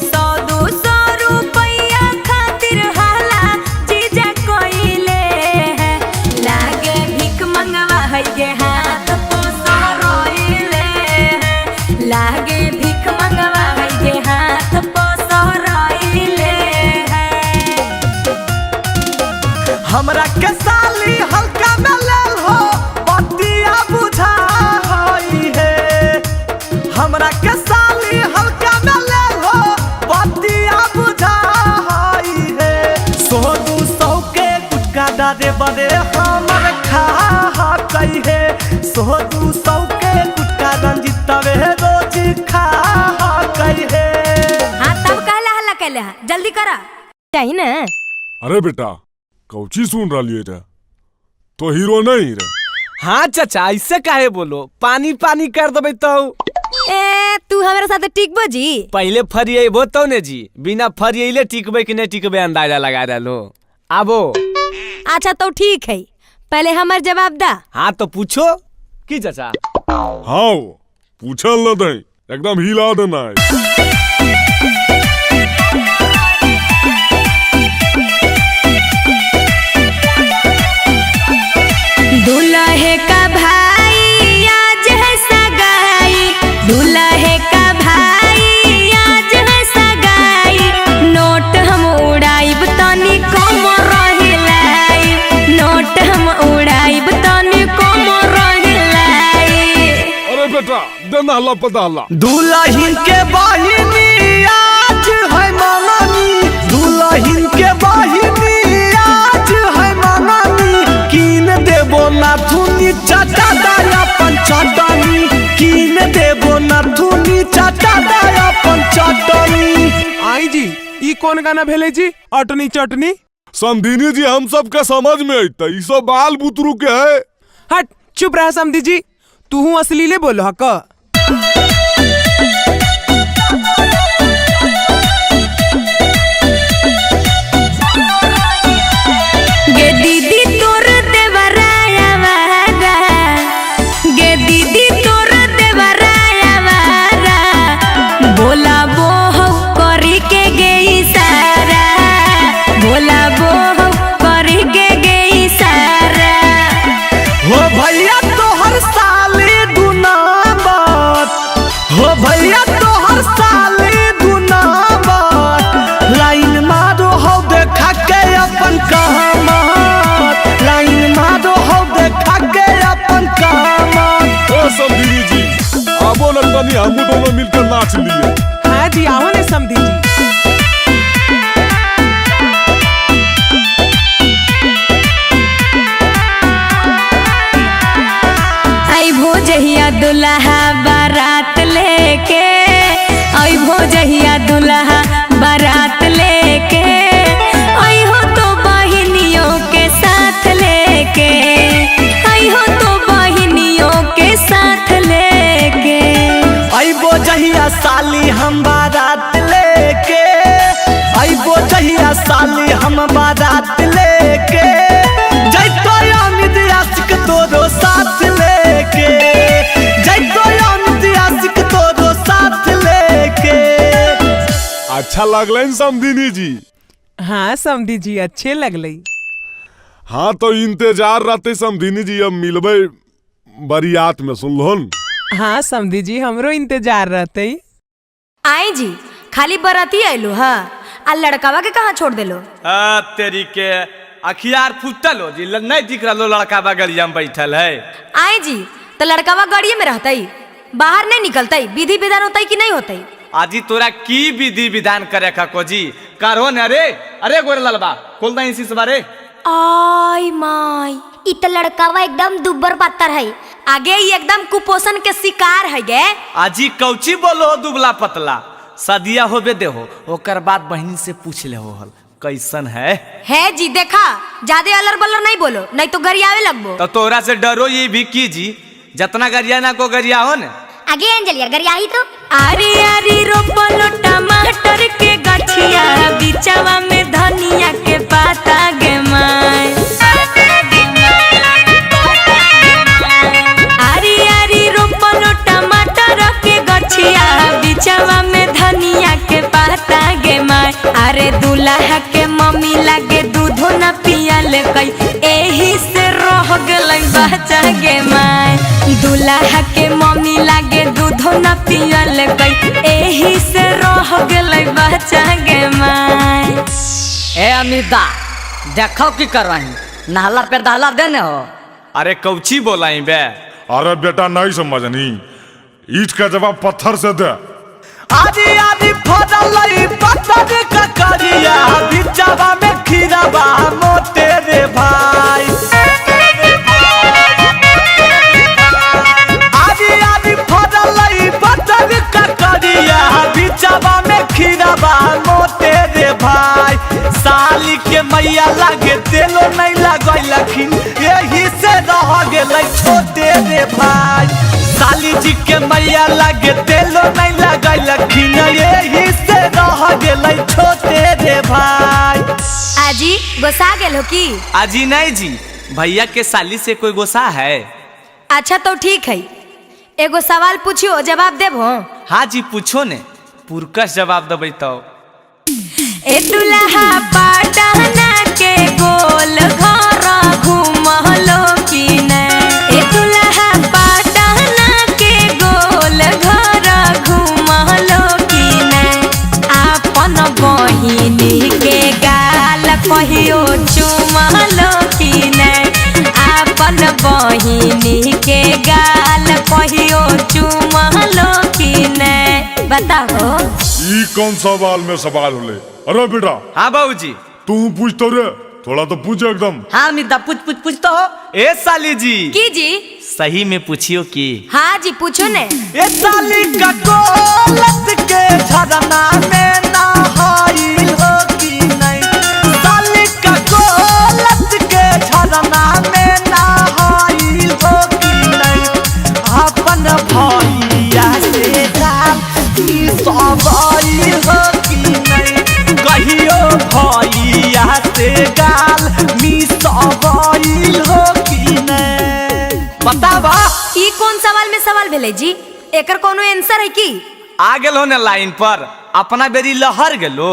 100-200 रुपैया खातिर हाला जीजा कोइले है, लागे भीख मंगवा है के हाथ हमरा के साली हल्का में लेल हो पतिया बुझा हई हे। हमरा के साली हल्का में लेल हो पतिया बुझा हई हे। 100-200 के गुटका डारे बड़े हमर खा कई हे। 100-200 के गुटका रंजितवे रोज खा कई हे। हाँ तब कहला हल्ला कैले हा, जल्दी करा चाहिए ना। अरे बेटा कौची सुन रही रे, तो हीरो नहीं रे। हाँ चाचा ऐसे काहे बोलो, पानी पानी कर देबे तो। ए तू हमारे साथ टिकबो जी? पहले फरियेबो तो ने जी, बिना फरियेले टिकबे कि नहीं टिकबे अंदाजा लगा रहलो। आबो। अच्छा तो ठीक है, पहले हमार जवाब दा। हाँ तो पूछो की चाचा। हाँ पूछल न दे, एकदम हिला देना है। दूल्हे का भाई आज है सगाई, दूल्हे का भाई आज है सगाई, नोट हम उड़ाइब तनी कम रहिलाई, नोट हम उड़ाइब तनी कम रहिलाई। अरे बेटा देना हल्ला पता हल्ला। दुल्हन के बहिनी आज है मामानी, दुल्हन के बहिनी आज है मामानी, कीन देबो नाथुनी चाचा दाया पंचटनी, कीन देबो नाथुनी चाचा दाया पंचटनी। आई जी ई कौन गाना भेले जी, अटनी चटनी? समधिनी जी हम सब के समझ में अइता, ई सब बाल बुतरू के है। हट चुप रहा समधी जी, तू असलीले बोलो हक। गे दीदी तोर देवराया वारा, गे दीदी तोर देवराया वारा, बोला बो हौ करी के गे इशारा, बोला बो हौ करी के गे इशारा। हो भैया तोहर साली दुनामत, हो भैया तोहर साली दुनामत, लाइन मारो हो देखा के अपन कामत, लाइन मारो हो देखा के अपन कामत। ओ समधिनी जी आबो न तनी हम दोनों मिलकर नाच लिए। हाँ जी आओ ने समधी जी। अइभो जहिया दुल्हा बारात लेके, अइभो जहिया दुल्हा बारात लेके, अइहो तो बहिनियों के साथ लेके, अइहो तो बहिनियों के साथ लेके। अइबो जहिया साली हम बारात लेके, अइबो जहिया साली हम बारात लेके, जैतो अमित आशिक तोरो साथ लेके, जैतो अमित आशिक तोरो साथ लेके। अच्छा लगल समधिनी जी? हाँ समधी जी अच्छे लगल। हाँ तो इंतजार रहते समधिनी जी, अब मिलबे बरियात में, सुन लो। हाँ समधी जी हमरो इंतजार रहते। आई जी खाली बराती आइलो हा, आ लड़कावा के कहाँ छोड़ देलो? आ तेरी के अखियार फुटल हो जी, नहीं दिख रहा लो लड़कावा गलिया में बैठल है। आई जी तो लड़कावा गाड़िए में रहतई, बाहर नहीं निकलतई, विधि विधान होतई कि नहीं होतई? आजी तोरा की विधि विधान करे को जी करो न। अरे अरे गोरे ललबा खोल दई इसी बारे। आई माई इ त लड़कावा एकदम दुब्बर पातर है, आगे ही एकदम कुपोषण के शिकार है गे। आजी कौची बोलो दुबला पतला, सदिया होबे देहो ओकर बाद बहन से पूछ ले हो हल कैसन है। है जी देखा ज्यादा अलर बलर नहीं बोलो, नहीं तो गरियावे लगबो। तो तोरा से डरो ये भी की जी, जितना गरिया ना को गरिया हो न। आगे अंजलिया गरियाही तो। आरी आरी रोपलो टमाटर के गछिया, बिचवा में धनिया के पाता गे माय। आरी आरी रोपलो टमाटर के गछिया, बिचवा में धनिया के पाता गे माय। अरे दूल्हा के मम्मी लागे दूधो न पियल कई, एही से रह गेलै बच्चा गे माय। दूल्हा के मम्मी लागे दूधो न पियल कई, एही से रह गेलै बच्चा गे माय। ए अमिता देखो की कर रही, नहला पे दहला देने हो। अरे कौची बोलाई बे? अरे बेटा नहीं समझनी, ईट का जवाब पत्थर से दे। आदि आदि फदलई पत्थर का करिया बिचवा में खीरावा मोटे रे भाई। आदि आदि फदलई पत्थर का करिया बिचवा में खीरावा मोटे रे भाई। साली के मैया लागे तेलो नहीं लगैलखिन यही से रह गेलै छोटे रे भाई। साली जी के मैया लागे तेलो नहीं लगैलखिन यही से रह गेलै छोटे रे भाई। आजी गोसा गेल हो की? आजी नहीं जी, भैया के साली से कोई गोसा है? अच्छा तो ठीक है, एगो सवाल पूछियो जवाब देबो? हाँ जी पूछो ने, पुरकस जवाब देबै तो। ए दुल्हा पटना के गोल घर घूमलो की नै? ए दुल्हा पटना के गोल घर घूमलो की नै? आपन बहिनी के गाल कहियो चुमलो की नै? आपन बहिनी के गाल कहियो चुमलो की नै? बताओ। ई कौन सवाल में सवाल होले? अरे बेटा। हाँ बाबूजी। तू पूछ तो रे, थोड़ा तो पूछ एकदम। हाँ मिर्दा पूछ पूछ पूछ तो हो। ए साली जी। की जी? सही में पूछियो की? हाँ जी पूछो ने। ए साली का गोलत के झरना में नहाइल हो की नहीं? साली का गोलत के झरना में नहाइल हो की नहीं? अपन भैया से गाल सवाई हो की नहीं? कहियो भैया से गाल मिसवाइल हो की नहीं? बतावा। ई कौन सवाल में सवाल भेलै जी? एकर कोनो आंसर है की? आ गेलो ने लाइन पर, अपना बेरी लहर गेलो।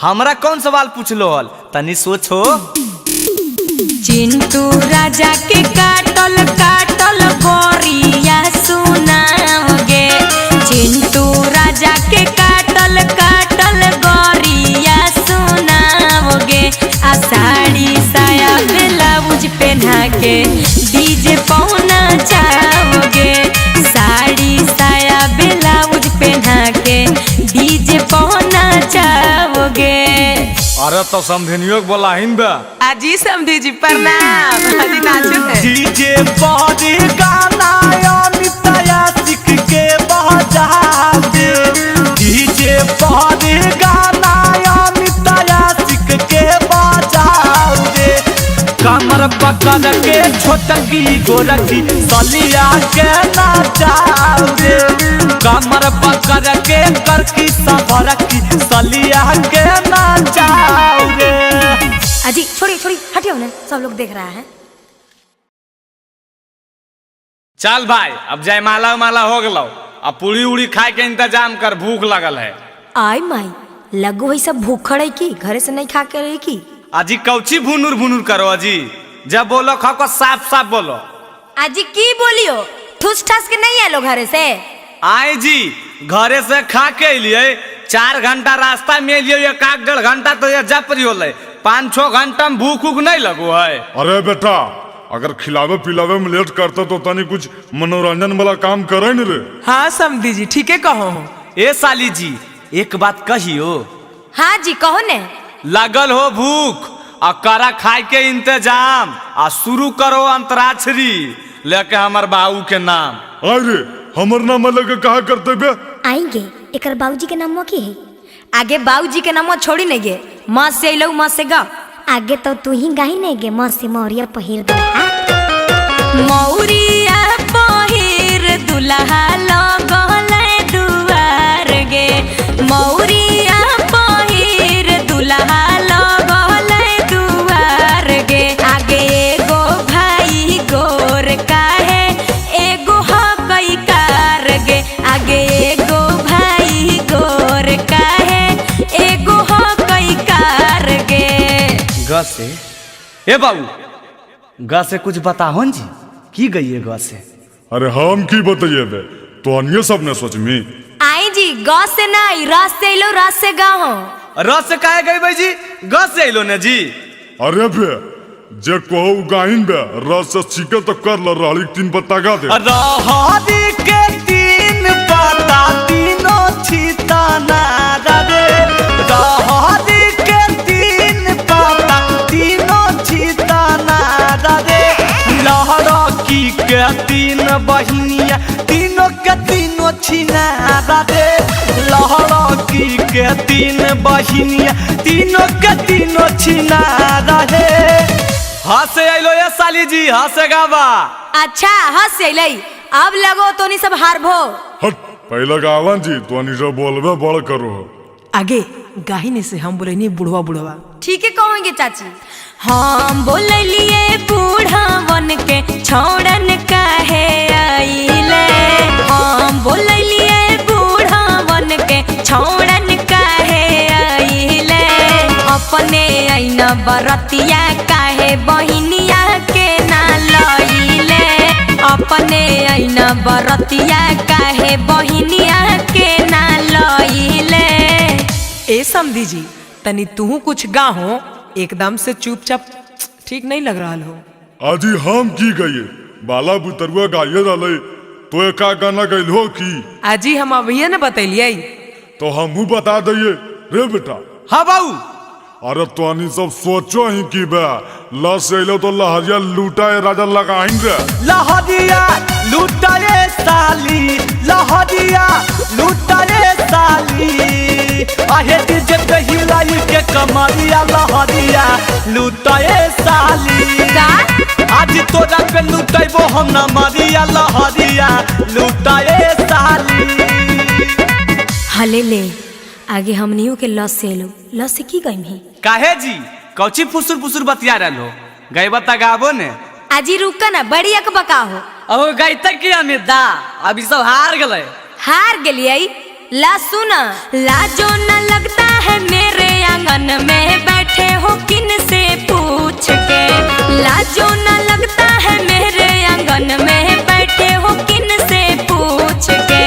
हमरा कौन सवाल पूछलो हल, तनी सोचो। चिंटू राजा के काटल काटल गोरिया सुनाओगे। चिंटू राजा के काटल काटल गोरिया सुनाओगे। आ साड़ी साया ब्लाउज पहना के डीजे पहुना चाहोगे। साड़ी साया ब्लाउज पहना के डीजे पहुना चाहोगे। अरे तो समधिनियों के बोला हिन बे। आजी समधी जी प्रणाम। आजी नाचो है। डीजे पर गाना अमित आशिक के बजा दे। डीजे पर गाना अमित आशिक के बजा दे। कमर पकड़ के छोटकी गोरखी सलिया के नाचा दे। कमर पकड़ के करकी सफरकी सलिया के नाचा दे। अजी छोड़िए छोड़िए हटियो ना, सब लोग देख रहा है। चल भाई अब जयमाला उमाला हो गलो, अब पूरी उड़ी खाए के इंतजाम कर, भूख लगल है। आई माई लगो है सब भूखड़ है की घरे से नहीं खा के रही की? अजी कौची भुनुर भुनुर करो अजी, जब बोलो खाओ को साफ साफ बोलो। अजी की बोलियो, ठुस ठस के नहीं आलो घरे से? आए जी घरे से खा के लिए 4 घंटा रास्ता में लिए, 1-1.5 घंटा तो यह जप रही, 5-6 घंटा में भूख उख नहीं लगो है। अरे बेटा अगर खिलावे पिलावे में लेट करते तो तनी कुछ मनोरंजन वाला काम करे न रे। हाँ समधी जी ठीक है कहो। ए साली जी एक बात कहियो? हाँ जी कहो ने। लगल हो भूख आ करा खाए के इंतजाम, आ शुरू करो अंतराक्षरी लेके हमर बाबू के नाम। अरे हमर नाम लेके कहा करते बे? आएंगे एकर बाबूजी के नाम की है? आगे बाबूजी के नाम छोड़ी नहीं गे, माँ से अइलौ माँ से गा। आगे तो तू ही गाही नहीं गे, माँ से मौरिया पहिर दुल्हा। मौरिया पहिर दुल्हा लगल दुआर गे। मौरिया पहिर दुल्हा लगल दुआर गे। आगे एगो भाई गोर काहे एगो हकई कार गे। आगे एगो भाई गोर काहे एगो हकई कार गे। ग से ए बाबू ग से कुछ बताहो जी, की गई है ग से? अरे हम की बताइए बे, तो अन्य सब ने सोचमी। आई जी ग से नहीं, र से अइलो, र से गाहो। र से काहे गई भाई जी? ग से अइलो ने जी। अरे बे जे कहो गाइन बे रस से छिके तो कर ल रहली तीन पत्ता गा दे। रहरी के तीन पत्ता तीनों छिताना रे, रहरी के तीन पत्ता तीनों छिताना रे, लहरकी के तीन बहिनिया तीनों के तीनों छिनारा रे, लहरकी के तीन बहिनिया तीनों के तीनों छिनारा रे। हंसे अइलो ये साली जी, हंसे गावा। अच्छा हंस अइलै, अब लगो तो नहीं सब हारभो। हट पहले गावन जी तो नहीं सब बोलबे बड़ करो। आगे गाहिने से हम बोले बुढ़वा बुढ़वा। ठीक है कहोगे चाची। हम बोललिए बूढ़वन के छोड़न काहे आइले, हम बोललिए बूढ़वन के छोड़न काहे आइले, अपने ऐना बरतिया काहे बहिनिया के ना लइले, अपने ऐना बरतिया काहे बहिनिया के ना लइले। ए समधी जी तनी तू कुछ गाहो, एकदम से चुपचाप ठीक नहीं लग रहा हो। आजी हम की गए बाला बुतरुआ गाये रहले तो एका गाना गइल हो की? आजी हम अभी न बतैलिए। तो हमहू बता दिए रे बेटा। हाँ बाऊ। अरे तो सब सोचो ही की बे लस अइलो तो लहरिया लूटा राजा लगाइन रे। लहरिया लूटा रे साली, लहरिया लूटा रे साली, आहे डीजे पे हिलाई के कमरिया लहरिया लूटा रे साली। आज तोरा पे लूटैबो हम न मरिया लहरिया लूटा रे साली। हले ले आगे हमनियों के लस से लो, लस से की गई ही? काहे जी कौची फुसुर फुसुर बतिया रहलो, गईबा त गाबो ने। आजी रुका ना, बड़ी अकबका हो। अब गईता की अमित दा, अभी सब हार गए। हार गेलिए ला सुना, लाजो न लगता है मेरे आंगन में बैठे हो किन से पूछ के, लाजो न लगता है मेरे आंगन में बैठे हो किन से पूछ के,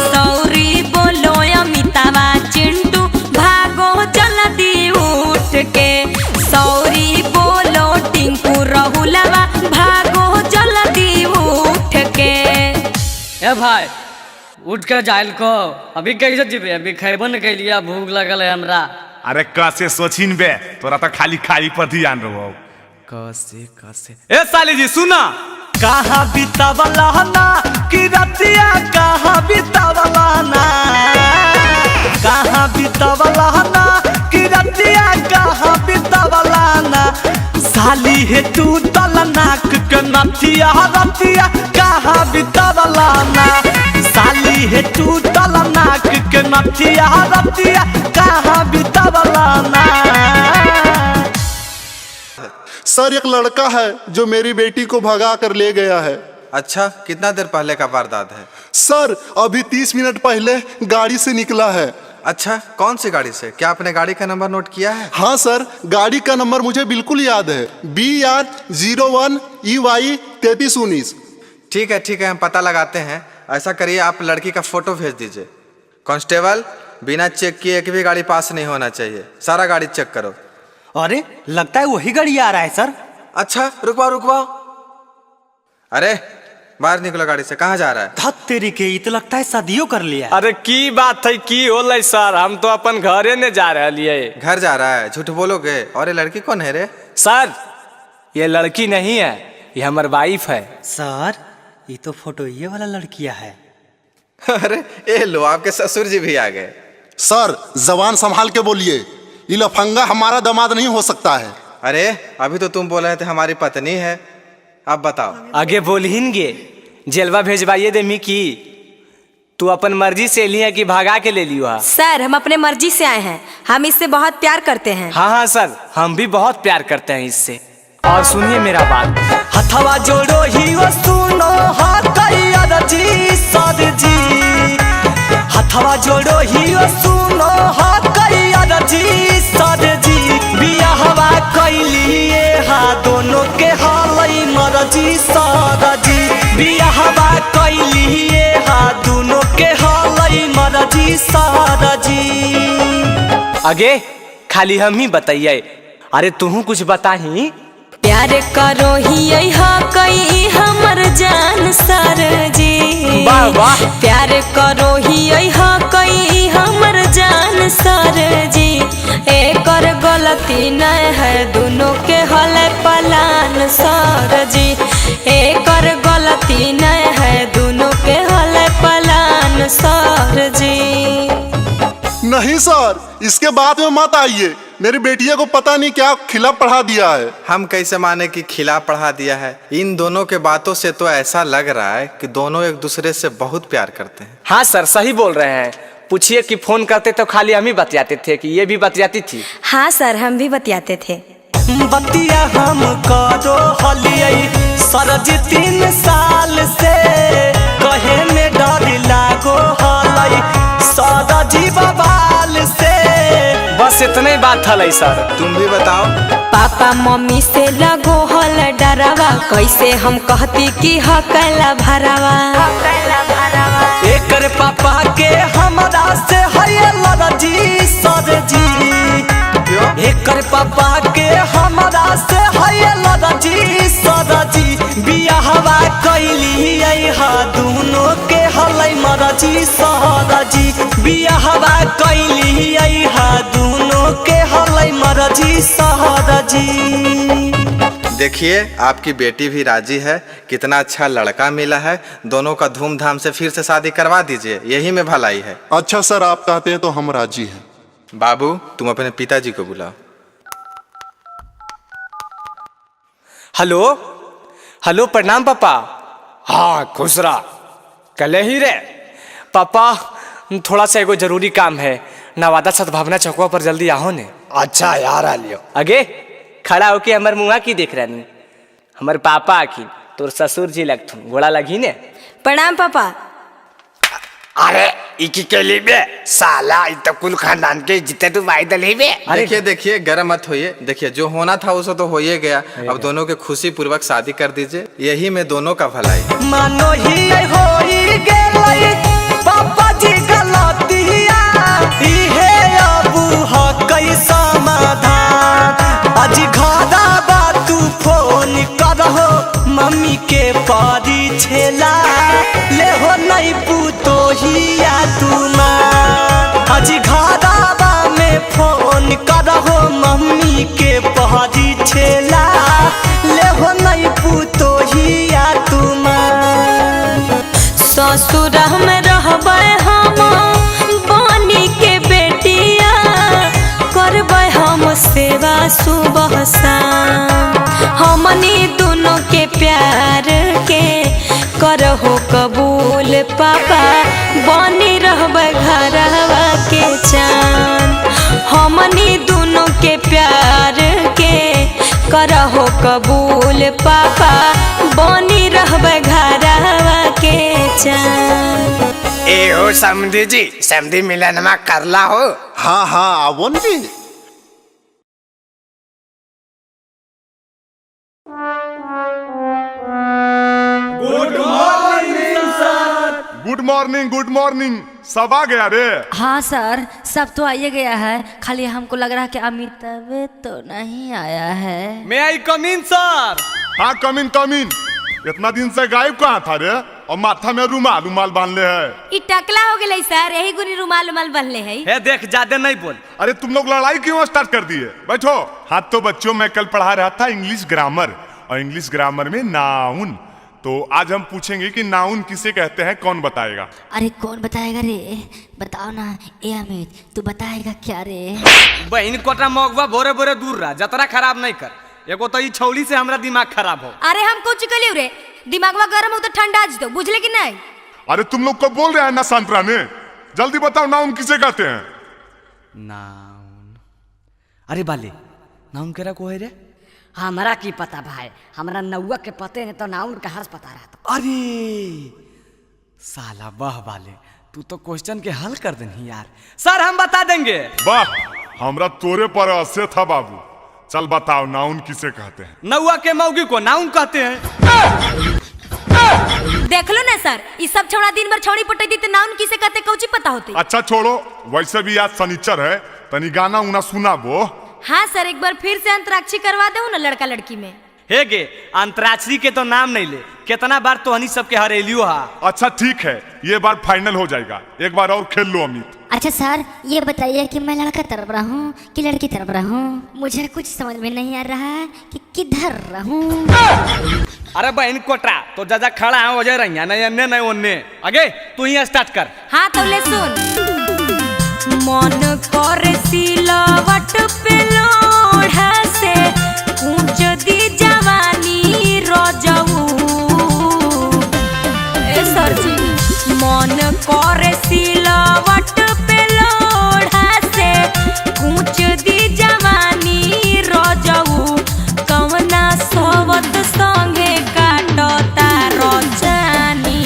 सौरी बोलो अमितावा चिंटू भागो जल्दी उठ के, सौरी बोलो टिंकू रहुलवा भागो जल्दी उठ के। ए भाई उठ के जाइल को, अभी कैसे जीबे, अभी खैबो न कैलिया, भूख लगल है हमरा। अरे कैसे सोचिन बे, तोरा तो खाली खाली पर ध्यान रहो। कैसे कैसे ए साली जी सुना, कहाँ बितावला ना कि रतिया, कहाँ बितावला ना, कहाँ बितावला ना कि रतिया, कहाँ बितावला ना, साली हे तू तल नाक के नथिया रतिया, कहाँ बितावला ना, साली हे तू तल नाक के नथिया रतिया, कहाँ बितावला ना। सर एक लड़का है जो मेरी बेटी को भगा कर ले गया है। अच्छा कितना देर पहले का वारदात है? सर अभी 30 मिनट पहले गाड़ी से निकला है। अच्छा कौन सी गाड़ी से? क्या आपने गाड़ी का नंबर नोट किया है? हाँ सर गाड़ी का नंबर मुझे बिल्कुल याद है, BR 01 EY 3319। ठीक है ठीक है, हम पता लगाते हैं। ऐसा करिए आप लड़की का फोटो भेज दीजिए। कांस्टेबल बिना चेक किए एक भी गाड़ी पास नहीं होना चाहिए, सारा गाड़ी चेक करो। अरे लगता है वही गाड़ी आ रहा है सर। अच्छा रुकवाओ रुकवाओ, अरे बाहर निकलो गाड़ी से, कहाँ जा रहा है? धत तेरी के, ये तो लगता है शादियों कर लिया। अरे की बात है की होलै सर, हम तो अपन घरे ने जा रहे। घर जा रहा है? झूठ बोलोगे। और ये लड़की कौन है रे? सर ये लड़की नहीं है, ये हमार वाइफ है। सर ये तो फोटो ये वाला लड़किया है। अरे ये लो आपके ससुर जी भी आ गए। सर जबान संभाल के बोलिए, ये लफंगा हमारा दामाद नहीं हो सकता है। अरे अभी तो तुम बोल रहे थे हमारी पत्नी है, अब बताओ। आगे बोलहिनगे जेलवा भेजवाइए दे मिकी, तू अपन मर्जी से लिया कि भागा के ले लियो? सर हम अपने मर्जी से आए हैं, हम इससे बहुत प्यार करते हैं। हाँ हाँ सर हम भी बहुत प्यार करते हैं इससे। और सुनिए मेरा बात, हथवा जोड़ो ही वो सुनो जी सर जी, हथवा जोड़ो ही वो सुनो जी सर जी, बियाहवा कैलिए हा दोनों के हालई मरजी सर जी, बियाहवा कैलिए हा दोनों के हालई मरजी सर जी। आगे खाली हम ही बताइए, अरे तू कुछ बताही। प्यार करो ही कई हमर जान सर जी, वाह वाह। प्यार करो ही कई हमर जान सर जी, एकर गलती नहीं है दोनों के हल पलान सर जी, एकर गलती नहीं है दोनों के हल पलान सर जी। नहीं सर, इसके बाद में मत आइए, मेरी बेटिया को पता नहीं क्या खिला पढ़ा दिया है। हम कैसे माने कि खिला पढ़ा दिया है? इन दोनों के बातों से तो ऐसा लग रहा है कि दोनों एक दूसरे से बहुत प्यार करते हैं। हाँ सर, सही बोल रहे हैं। पूछिए कि फोन करते तो खाली हम ही बतियाते थे कि ये भी बतियाती थी? हाँ सर, हम भी बतियाते थे। बतिया हम करो हलियै सर जी 3 साल से, कहे में डर लागो हलै सर जी बबाल से। बस इतने ही बात हलै सर। तुम भी बताओ। पापा मम्मी से लगो हल डरावा, कैसे हम कहती कि हकला भरावा। एकर पापा के हमरा से है लड़जी सर जी, एकर पापा के हमरा से है लड़जी सर जी, बियाहवा कैली हा दोनों के हलै मरजी सर जी, बियाहवा कैली हा दोनों के हलै मरजी सर जी। देखिए आपकी बेटी भी राजी है, कितना अच्छा लड़का मिला है, दोनों का धूमधाम से फिर से शादी करवा दीजिए, यही में भलाई है। अच्छा सर, आप कहते हैं तो हम राजी हैं। बाबू तुम अपने पिताजी को बुलाओ। हेलो हेलो, प्रणाम पापा। हाँ खुश रहा। कल ही रे पापा, थोड़ा सा एगो जरूरी काम है, नवादा सद्भावना चौकवा पर जल्दी आओ ने। अच्छा यार आ लियो। अगे खड़ा होके हमर मुँहा की देख रहा? हमर पापा आखिन तोर ससुर जी लगथुन, गोड़ा लगी ने। प्रणाम पापा। अरे इकी के लिए बे साला, इ तो कुल खानदान के जितने तू भाई दले बे। देखिए देखिए, गरम मत होइए, देखिए जो होना था उसे तो हो ही गया, अब दोनों के खुशी पूर्वक शादी कर दीजिए, यही में दोनों का भलाई। मानो ही होई गेलै पापा जी गलतिया, इहे अबू हकै समाधान, आज घरा बा तू फोन करहो मम्मी के परी छेला, ले हो नहीं पुतोहिया तुमा, आज घरवा में फोन करहो मम्मी के परी छेला, ले हो नहीं पुतोहिया तुमा। ससुर में रहबै हम बनी के बेटिया, करबै हम सेवा सुबह शाम, हमनी दोनों के प्यार के करहो कबूल पापा, बनी रहबै घरवा के चान, हमनी दोनों के प्यार के करहो कबूल पापा, बनी रहबै घरवा के चान। ए हो समधी जी, समधी मिलनमा करला हो। हाँ हाँ आवो जी। Good morning sir. Good morning, good morning. सब आ गया रे? हाँ सर, सब तो आइए गया है, खाली हमको लग रहा है कि अमिताभ तो नहीं आया है। May I come in sir? हाँ कम इन कम इन। इतना दिन से गायब कहाँ था रे, और माथा में रुमाल रुमाल बांध ले है। ई टकला हो गेलै सर, यही गुनी रुमाल उमाल बांधले है। हे देख ज्यादा नहीं बोल। अरे तुम लोग लड़ाई क्यों स्टार्ट कर दिए? बैठो। हाँ तो बच्चों, मैं कल पढ़ा रहा था इंग्लिश ग्रामर, और इंग्लिश ग्रामर में नाउन, तो आज हम पूछेंगे कि नाउन किसे कहते हैं, कौन बताएगा? अरे कौन बताएगा रे, बताओ ना। ए अमित तू बताएगा क्या रे? बहन कोटा मगवा भोरे भोरे दूर रहा, जतरा खराब नहीं कर, एगो तो ई छौली से हमरा दिमाग खराब हो। अरे हम कुछ कलियो रे, दिमागवा गरम हो तो ठंडा आज दो, बुझले कि नहीं? अरे तुम लोग को बोल रहे हैं ना शांत रहने, जल्दी बताओ नाउन किसे कहते हैं? नाउन, अरे बाले नाउन केरा को है रे? हमरा की पता भाई, हमरा नौआ के पते नहीं तो नाउन कहाँ से पता रहा। अरे साला वाह बाले, तू तो क्वेश्चन के हल कर देनी यार। सर हम बता देंगे। वाह, हमरा तोरे पर असे था बाबू। चल बताओ नाउन किसे कहते हैं? नौआ के मौगी को नाउन कहते हैं। देख लो ना सर, इस सब छोड़ा दिन भर छौड़ी पटई दी तो नाउन किसे कहते कौची पता होती। अच्छा छोड़ो, वैसे भी आज शनिचर है, तनी गाना उना सुना वो। हाँ सर, एक बार फिर से अंतराक्षरी करवा दो ना लड़का लड़की में। हे गे, अंतराक्षरी के तो नाम नहीं ले, कितना बार तो हनी सबके हरेलियो हा। अच्छा ठीक है, ये बार फाइनल हो जाएगा, एक बार और खेल लो अमित। अच्छा सर, ये बताइए कि मैं लड़का तरफ रहूं कि लड़की तरफ रहूं? मुझे कुछ समझ में नहीं आ रहा है कि किधर रहूं। अरे बहन कोटरा तो जा खड़ा है वजह रही नहीं अन्ने नहीं ओन्ने। आगे तू ही स्टार्ट कर। हाँ तो ले सुन। मन करे सिलवट पे लोढ़ा से कूच दी जवानी रजऊ। ए सर जी, मन करे सिलवट पे लोढ़ा से कूच दी जवानी रजऊ। कवना सोवत संगे काटता रजानी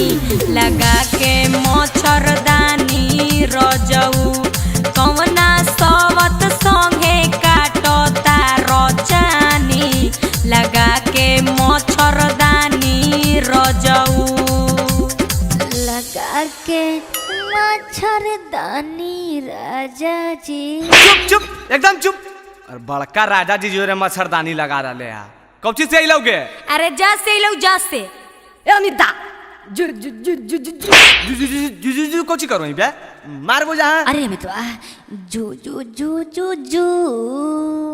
लगा के मच्छरदानी रजऊ। कवना सोवत संगे काटता रजानी लगा के मच्छरदानी रजऊ। लगा के मच्छरदानी राजा जी। चुप चुप, एकदम चुप। और बड़का राजा जी जो रे मच्छरदानी लगा रहे हैं, कब चीज से लोगे? अरे जा से लो, जा से। ए अमिता, जु जु जु जु जु जु जु जु जु जु कोची करो बे, मारबो जहां। अरे अमितवा, जु जु जु जु जु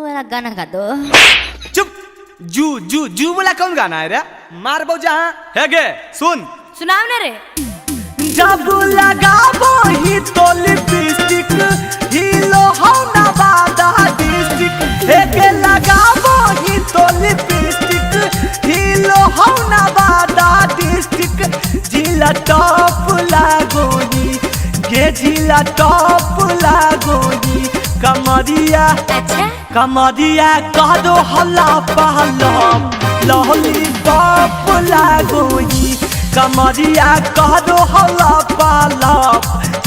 वाला गाना गा दो। चुप, जू जू जू वाला कौन गाना है रे? मारबो जहां। हे गे सुन, सुनाओ ना रे। जब लगाबो ही तो लिपस्टिक हिलो हो नवादा डिस्ट्रिक्ट। हे गे लगाबो ही तो लिपस्टिक हिलो हो नवादा डिस्ट्रिक्ट। जिला टॉप लागोनी गे, जिला टॉप लागोनी। कमरिया अच्छा कमरिया कह दो हल्ला पहला लहली पॉप लागोनी। कमरिया कह दो हल्ला पहला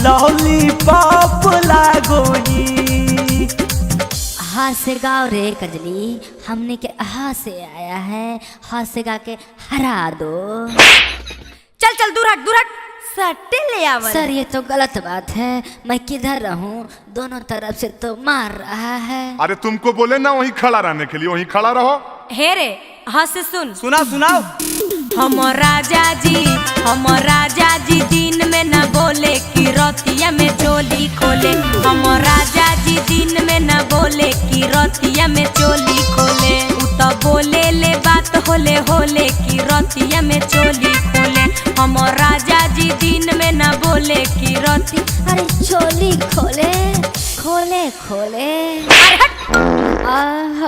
लहली पॉप लागोनी। हा से गाओ रे कजली, हमने के हा से आया है, हा से गा के हरा दो। चल चल दूर हट, दूर हट, सट्टे ले आवल। सर ये तो गलत बात है, मैं किधर रहूं? दोनों तरफ से तो मार रहा है। अरे तुमको बोले ना वहीं खड़ा रहने के लिए, वहीं खड़ा रहो। हे रे, हाँ से सुन। सुना सुनाओ। हम राजा जी, हम राजा जी दिन में न बोले कि रतिया में चोली खोले। हम राजा जी दिन में न बोले कि रतिया में चोली खोले। उ तो बोले ले बात होले होले कि रतिया में चोली खोले। हम राजा जी दिन में न बोले कि रति अरे चोली खोले खोले खोले। अरे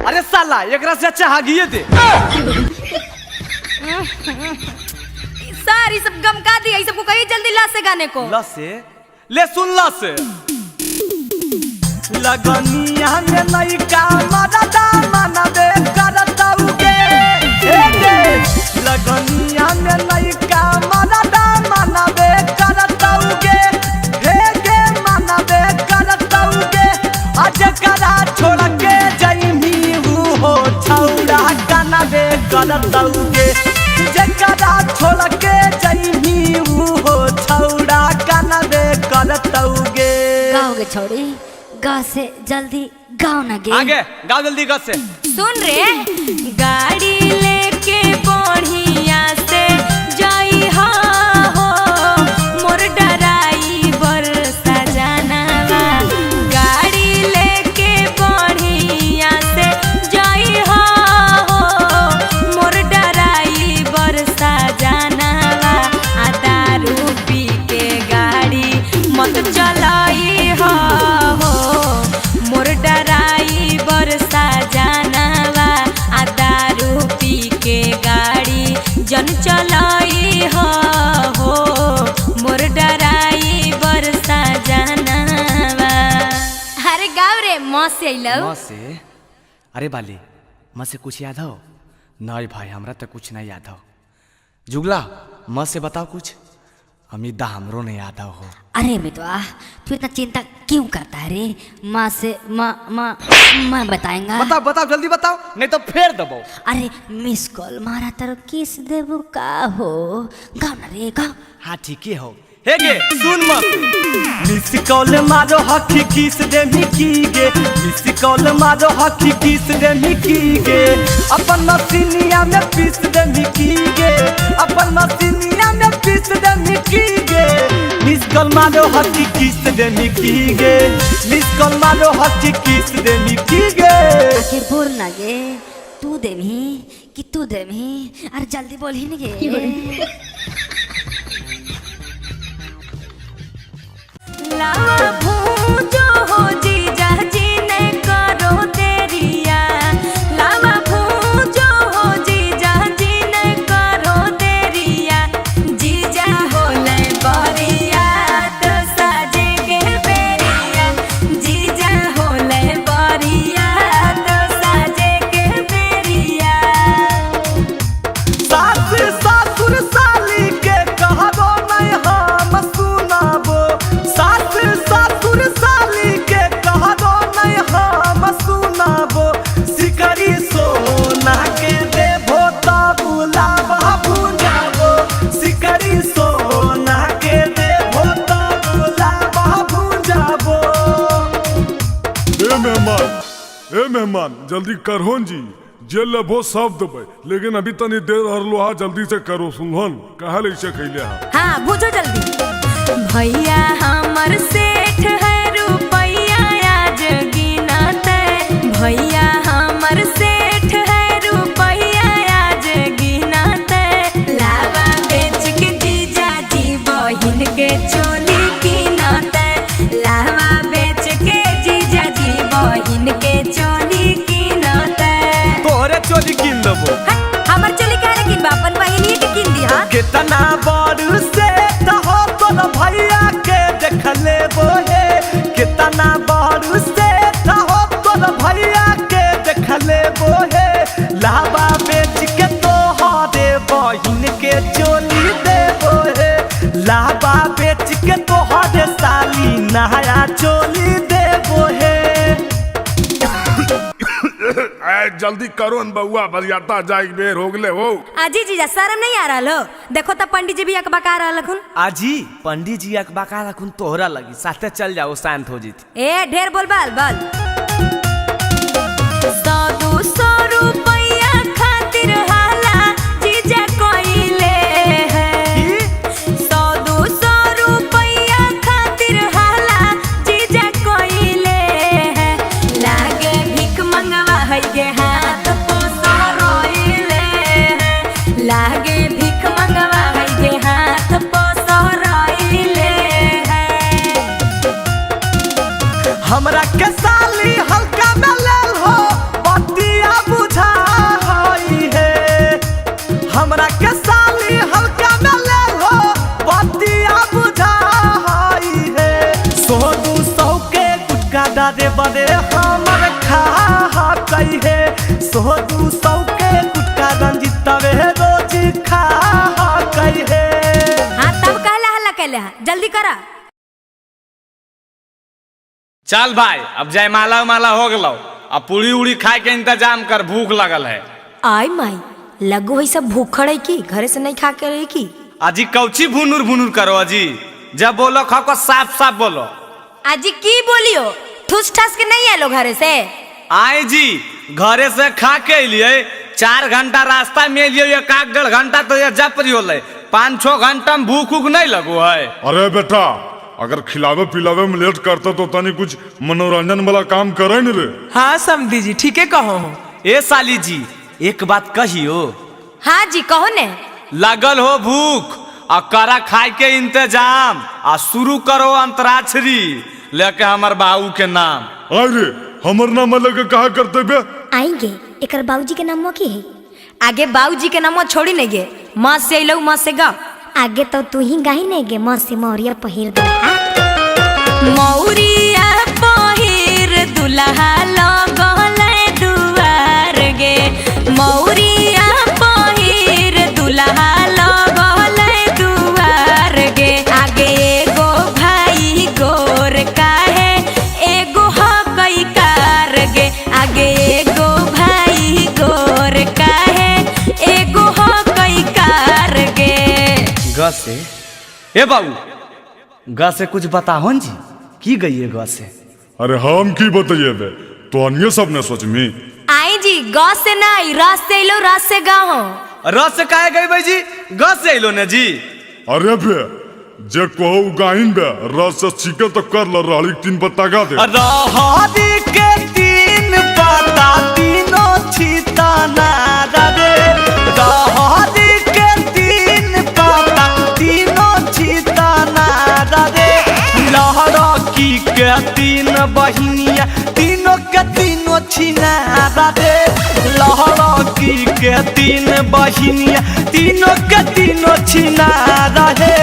अरे साला एकरा से अच्छा हागिए दे। सर ये सब गम का दिया, ये सबको कहिए जल्दी ला से गाने को। ला से ले सुन ला से। लगनिया में लइका मरदा मनबे करतउगे। हे गे लगनिया में लइका मरदा मनबे करतउगे। हे गे मनबे करतउगे। आज करा छोड़ के जइमी हो छौड़ा कनबे करतउगे। जकरा छोड़ के जइमी हो छौड़ा कनबे करतउगे। गाओगे छोड़ी गा से जल्दी गाओ ना गे। आगे गाओ जल्दी गा से। सुन रे, गाड़ी लेके बढ़िया से जाई हो मोर डराई बरसा जानावा। गाड़ी लेके बढ़िया से जाई हो मोर डराई बरसा जानावा। आ दारू पी के गाड़ी मत चलाई हो मोर डराई बरसा जानावा। आ दारू पी के गाड़ी जन चलाई हो मोर डराई बरसा जानावा। अरे गाँव रे माँ से अइलौ। माँ से? अरे बाली माँ से कुछ याद हो? नहीं भाई हमरा तो कुछ नहीं याद हो। जुगला माँ से बताओ कुछ। अमित दा हमरो नहीं याद हो। अरे मितवा तू इतना चिंता क्यों करता है रे? माँ से माँ माँ माँ बताएंगा। बताओ बताओ जल्दी बताओ नहीं तो फेर दबाओ। अरे मिस कॉल मारा तर किस देबू का हो? गाओ ना रे गाओ। हाँ ठीक ही हो। हे गे सुन मत, मिस कॉल मारो हकी किस दे मिकी गे, मिस कॉल मारो हकी किस दे मिकी गे, अपन मसीनिया में पीस दे मिकी गे, अपन मसीनिया में पीस दे मिकी गे, मिस कॉल मारो हकी किस दे मिकी गे, मिस कॉल मारो हकी किस दे मिकी गे। आखिर बोल ना गे, तू देमी कि तू देमी, अरे जल्दी बोल ही नहीं गे। लावा भूजो हो जीजा जी ने करो तेरिया, लावा भूजो हो जीजा जी ने करो तेरिया, जीजा होले बरिया तो साजे के बेरिया, जीजा होले बरिया तो साजे के बेरिया। सास ससुर साली के कहबो नहीं हम सुनाबो, सास ससुर साली के कहबो नहीं हम सुनाबो, सिकरी सोना के देबो तब लावा भुजाबो, सिकरी सोना के देबो तब लावा भुजाबो। ए मेहमान, ए मेहमान जल्दी करहो जी, जे लेबो सब देबै, लेकिन अभी तनी देर हर लोहा जल्दी से करो सुनहन, काहे ऐसे कैले हा। हाँ भूजो जल्दी। भैया हमर सेठ है रुपैया आज गिनते, भैया हमर सेठ है रुपैया आज गिनते, लावा बेच के जीजा जी बहिन के चोली कीनते, लावा बेच के जीजा जी बहिन के चोली कीनते। तोहरे चोली कीन देबो। हमर चोली काहे कीनबा, अपन बहिनिए के कीन दिहा। कितना बड़ से हो तोर भैया के देख लेबो हे, कितना बड़ से हो तोर भैया के देख लेबो हे, लावा बेच के तोहरे बहिन के चोली देबो हे, लावा बेच के तोहरे साली नया चोली देबो हे। ए जल्दी करो न बउआ, बरियाता जाए के बेर हो गेले हो। आजी जीजा शर्म नहीं आ रहा हो, देखो तो पंडित जी भी अकबका रहा हखुन। आजी पंडित जी अकबका रखुन तोहरा लगी, साथे चल जाओ शांत हो जीत। ए ढेर बोल बाल बाल। 100-200 रुपया खातिर हाला जीजा कोइले है, 100-200 रुपया खातिर हाला जीजा कोइले है, लागे भीख मंगवा है गे हाथ पोसो रोइले है, लागे भीख मंगवा है गे हाथ पोसो रोइले है। हमरा के साली हल्का में लेल हो बतिया बुझा है, हमरा के साली हल्का में लेल हो बतिया बुझा है, 100-200 के गुटका डारे बड़े हमर खा है, 100-200 के गुटका रंजितवे रोज खा है। हाँ तब कहला हल्ला कैले है, जल्दी करा। चल भाई अब जयमाला उमाला हो गलो, अब पूरी उड़ी खाए के इंतजाम कर, भूख लगल है। आई माई लगो है सब भूखड़ है की घरे से नहीं खा के रही की। अजी कौची भुनुर भुनुर करो अजी, जब बोलो खाओ को साफ साफ बोलो। अजी की बोलियो, ठुस ठस के नहीं आलो घरे से। आए जी घरे से खा के लिए 4 घंटा रास्ता में लिए, 1-1.5 घंटा तो ये जपरी होले, 5-6 घंटा में भूख उख नहीं लगो है। अरे बेटा अगर खिलावे पिलावे में लेट करता तो तनी कुछ मनोरंजन वाला काम करे न रे। हाँ समधी जी ठीक है कहो। ए साली जी एक बात कहियो। हाँ जी कहो ने। लगल हो भूख आ करा खाए के इंतजाम, आ शुरू करो अंतराक्षरी लेके हमर बाबू के नाम। अरे हमर नाम लेके कहा करते बे? आएंगे एकर बाबूजी के नाम की है। आगे बाबूजी के नाम छोड़ी नहीं गे, माँ से अइलौ माँ से गा। आगे तो तू ही गाही नहीं गे, माँ से मौरिया पहिर दुल्हा, मौरिया पहिर दुल्हा लगल दुआर गे, मौरिया पहिर दुल्हा लगल दुआर गे। आगे एगो भाई गोर काहे एगो हकई कार गे, आगे एगो भाई गोर काहे एगो हकई कार गे। ग से ए बाबू ग से कुछ बताहो जी, की गई ग से? अरे हम की बताइए बे, तो अन्य सब ने सोचमी। आई जी ग से नहीं, र से लो, र से गाहो। र से काहे गई भाई जी, ग से अइलो ने जी। अरे बे जे कहो गाहिन बे, र से सीखे तो कर ल, रहली तीन पत्ता गा दे। रहरी के तीन पत्ता तीनों छिताना रे, रहरी के तीन पत्ता तीनों छिताना रे, लहरकी के तीन बहिनिया तीनों के तीनों छिना रे, लहरकी के तीन बहिनिया तीनों के तीनों छिना रे।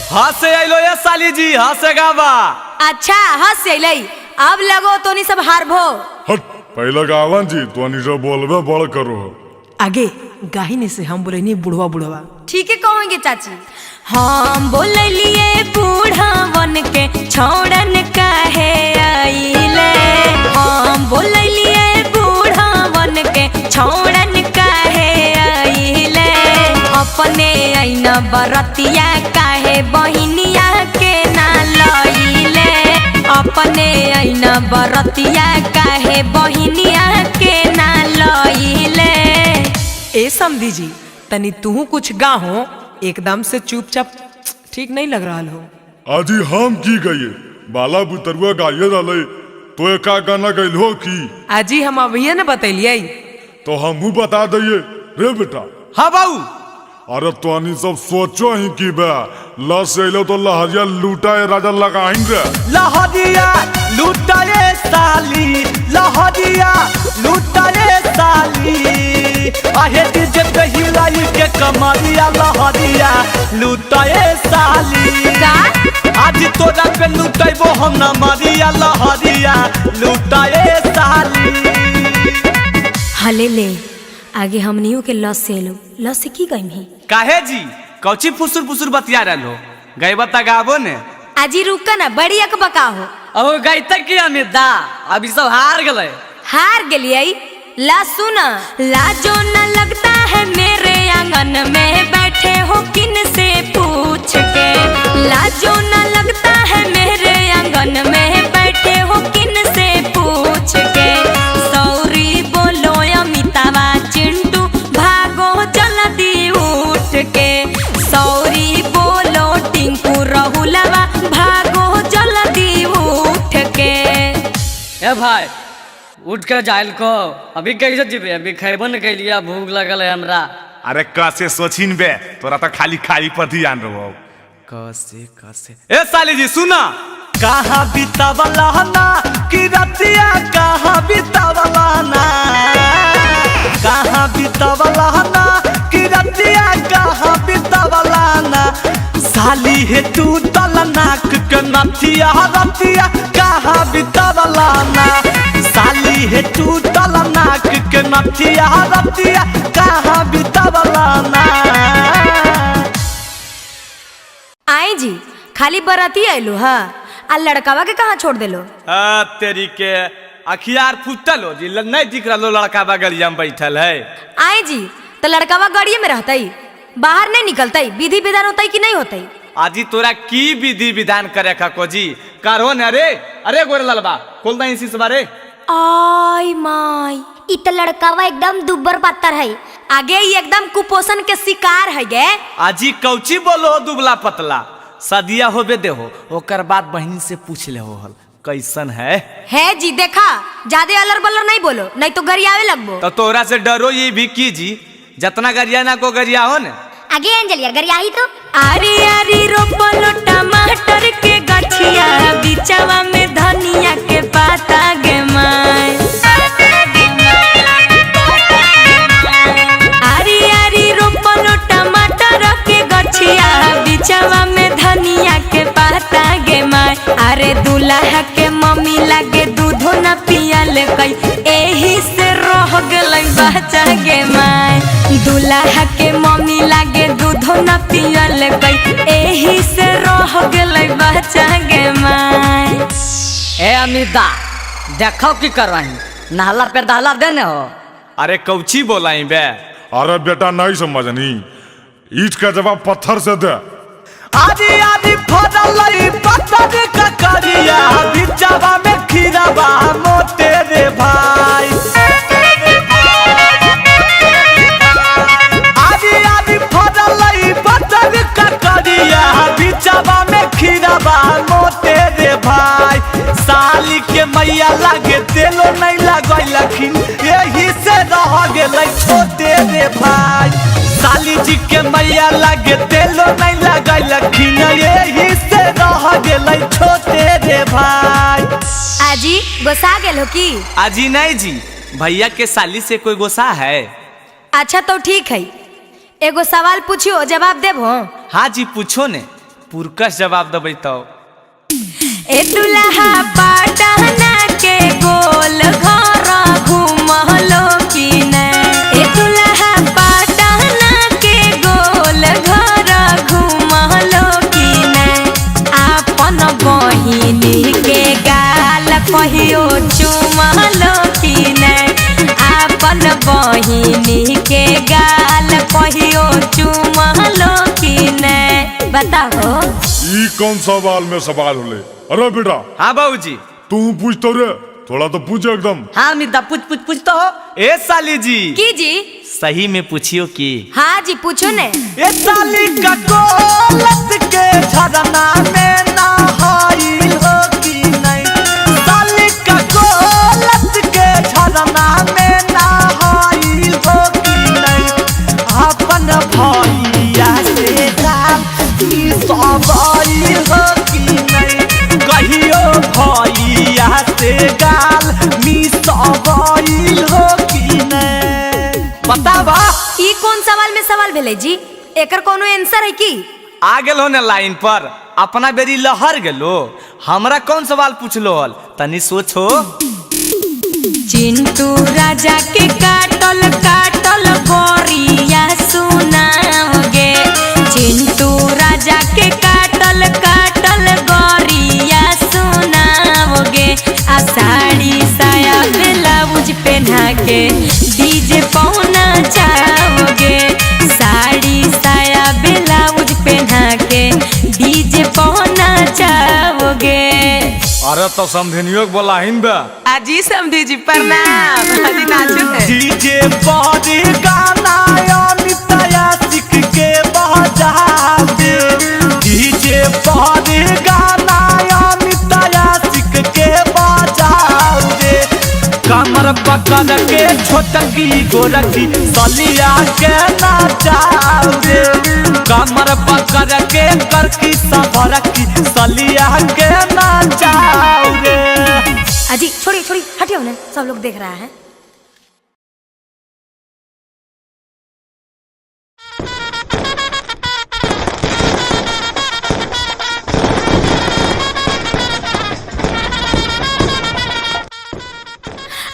हंसे अइलो ये साली जी, हंसे गावा। अच्छा हंस अइलै, अब लगो तो नहीं सब हारभो। हट पहले गावन जी, तो नहीं सब बोलबे बड़ करो। आगे गाहिने से हम बोले नहीं बुढ़वा बुढ़वा। ठीक है कहोगे चाची। हम बोललिए बूढ़वन के छोड़न काहे आइले, हम बोललिए बूढ़वन के छोड़न काहे आइले, अपने ऐना बरतिया काहे बहिनिया के ना लइले, अपने ऐना बरतिया काहे बहिनिया के ना लइले। ए समधी जी तनी तू कुछ गाहो, एकदम से चुपचाप ठीक नहीं लग रहा हो। आजी हम की गई बाला बुतरुआ गाये रहले, तो एका गाना गइल हो की? आजी हम अभी न बतैलिए। तो हमहू बता दिए रे बेटा। हाँ बाऊ। अरे तो सब सोचो ही की बे, ल से अइलो तो लहरिया लूटाए राजा लगाइन रे। लहरिया लूटाए साली, लहरिया लूटाए साली, आहे डीजे पे हिलाई के कमरिया लहरिया लूटाए साली। आज तोरा पे लूटेबो हम न मरिया लहरिया लूटाए साली। हले ले आगे हमनियों के लस से लो, लस से की गई? काहे जी कौची फुसुर फुसुर बतिया रहलो, गईबा त गाबो ने। आजी रुका ना, बड़ी अकबका हो। अब गईता की अमित दा, अभी सब हार गए। हार गेलिए ला सुना। लाजो न लगता है मेरे आंगन में बैठे हो किन से पूछ के, लाजो न लगता है मेरे आंगन में बैठे हो किन से पूछ के, सौरी बोलो अमितावा चिंटू भागो जल्दी उठ के, सौरी बोलो टिंकू रहुलवा भागो जल्दी उठ के। ए भाई उठ के जाइल को, अभी कैसे जीबे, अभी खैबो न कैलिया, भूख लगल है हमरा। अरे कैसे सोचिन बे, तोरा तो खाली खाली पर ध्यान रहो। कैसे कैसे ए साली जी सुना, कहाँ बितावला ना कि रतिया, कहाँ बितावला ना, कहाँ बितावला ना कि रतिया, कहाँ बितावला ना, साली हे तू तल नाक के नथिया रतिया, कहाँ बितावला ना, साली हे तू तल नाक के नथिया रतिया, कहाँ बितावला ना। आई जी खाली बराती आइलो हा, आ लड़कावा के कहाँ छोड़ देलो? आ तेरी के अखियार फुटल हो जी, नहीं दिख रहा लड़कावा गलिया में बैठल है। आई जी तो लड़कावा गड़िए में रहतई, बाहर नहीं निकलतई, विधि विधान होतई कि नहीं होतई? आजी तोरा की विधि विधान करे का को जी करो न रे। अरे गोरे ललबा खोल दई इसी बारे। आई माई इ त लड़कावा एकदम दुब्बर पातर है, आगे ही एकदम कुपोषण के शिकार है गे। आजी कौची बोलो दुबला पतला, सदिया होबे देहो ओकर बाद बहन से पूछ ले हो हल कैसन है जी। देखा ज्यादा अलर बलर नहीं बोलो, नहीं तो गरियावे लगबो। तो तोरा से डरो ये भी की जी, जतना गरिया ना को गरिया हो ने। आगे अंजलिया गरियाही तो। आरी आरी रोपलो टमाटर के गछिया, बिचवा में धनिया के पाता गे माय। आरी आरी रोपलो टमाटर के गछिया, बिचवा में धनिया के पाता गे माय। अरे दूल्हा के मम्मी लागे दूधो न पियल कई, एही से रह गेलै बच्चा गे माय। दूल्हा के मम्मी लागे दूधो न पियल कई, एही से रह गेलै बच्चा गे माय। ए अमिता देखो की करवाही, नहला पे दहला देने हो। अरे कौची बोलाई बे? अरे बेटा नहीं समझनी, ईट का जवाब पत्थर से दे। आदि आदि फरलई पत्थर ककरिया बिचवा में खीरावा मोटे रे भाई। आदि आदि फरलई पत्थर ककरिया बिचवा में खीरावा मोटे रे भाई। साली के मैया लागे तेलो नहीं लगैलखिन यही से रह गेलै छोटे रे भाई। साली जी के मैया लागे तेलो नहीं लगैलखिन यही से रह गेलै छोटे रे भाई। आजी गोसा गेल हो की? आजी नहीं जी, भैया के साली से कोई गोसा है? अच्छा तो ठीक है, एगो सवाल पूछियो जवाब देबो? हाँ जी पूछो ने, पुरकस जवाब देबै तो। ए दुल्हा पटना के गोल घर घूमलो की नै? ए दुल्हा पटना के गोल घर घूमलो की नै? आपन बहिनी के गाल कहियो चुमलो की नै? आपन बहिनी के गाल कहियो चुमलो की नै? बताओ। ई कौन सवाल में सवाल होले? अरे बेटा। हाँ बाबूजी। तू पूछ तो रे, थोड़ा तो पूछ एकदम। हाँ मिता पूछ पूछ पूछ तो हो। ए साली जी। की जी? सही में पूछियो की? हाँ जी पूछो ने। ए साली का गोलत के झरना में नहाइल हो की नहीं? साली का गोलत के झरना में नहाइल हो की नहीं? अपन भैया से गाल सवाइल हो की नहीं? कहियो भैया से गाल मिसवाइल हो की नहीं? बतावा। ई कौन सवाल में सवाल भेलै जी? एकर कोनो आंसर है की? आ गेलो ने लाइन पर, अपना बेरी लहर गेलो। हमरा कौन सवाल पूछलो हल, तनी सोचो। चिंटू राजा के काटल काटल गोरिया सुनाओगे। चिंटू राजा के काटल काटल गोरिया सुनाओगे। आ साड़ी साया ब्लाउज पहना के डीजे पौना चाहोगे। साड़ी साया ब्लाउज पहना के डीजे पौना चाहोगे। अरे तो समधिनियों के बोला हिन बा। आजी समधी जी प्रणाम। आजी नाचो है। डीजे पर गाना अमित आशिक के बजा दे। डीजे पर गाना अमित आशिक के बजा दे। कमर पकड़ के छोटकी गोरकी सलिया के नाचा दे। कमर पकड़ के करकी सफरकी सलिया के नाचा दे। अजी छोड़िए छोड़िए हटियो ना, सब लोग देख रहा है।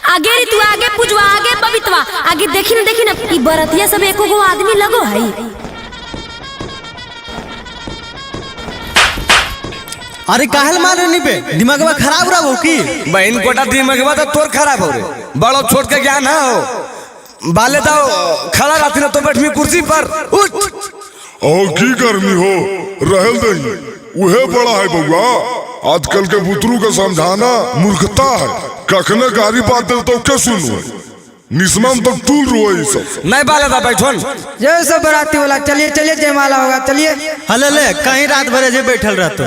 आगे रे तू आगे पुजवा आगे बबितवा आगे देखी ना ई बरतिया सब एको गो आदमी लगो है। अरे काहल मारनी पे दिमागवा खराब रहो की? बहन कोटा दिमागवा तो तोर खराब हो रे, बड़ो छोट के ज्ञान ना हो। बाले दाओ खड़ा रहती ना तो बैठमी कुर्सी पर उठ। और की गर्मी हो रहल दही उहे बड़ा है बउआ। आजकल के बुतरू के समझाना मूर्खता है। कखने गारी बात दे तो के सुनो, निस्मम तो टूल रोए सब। नहीं बाले दा बैठन जय सब बराती वाला। चलिए चलिए जयमाला होगा चलिए। हले ले कहीं रात भर जे बैठल रहतो।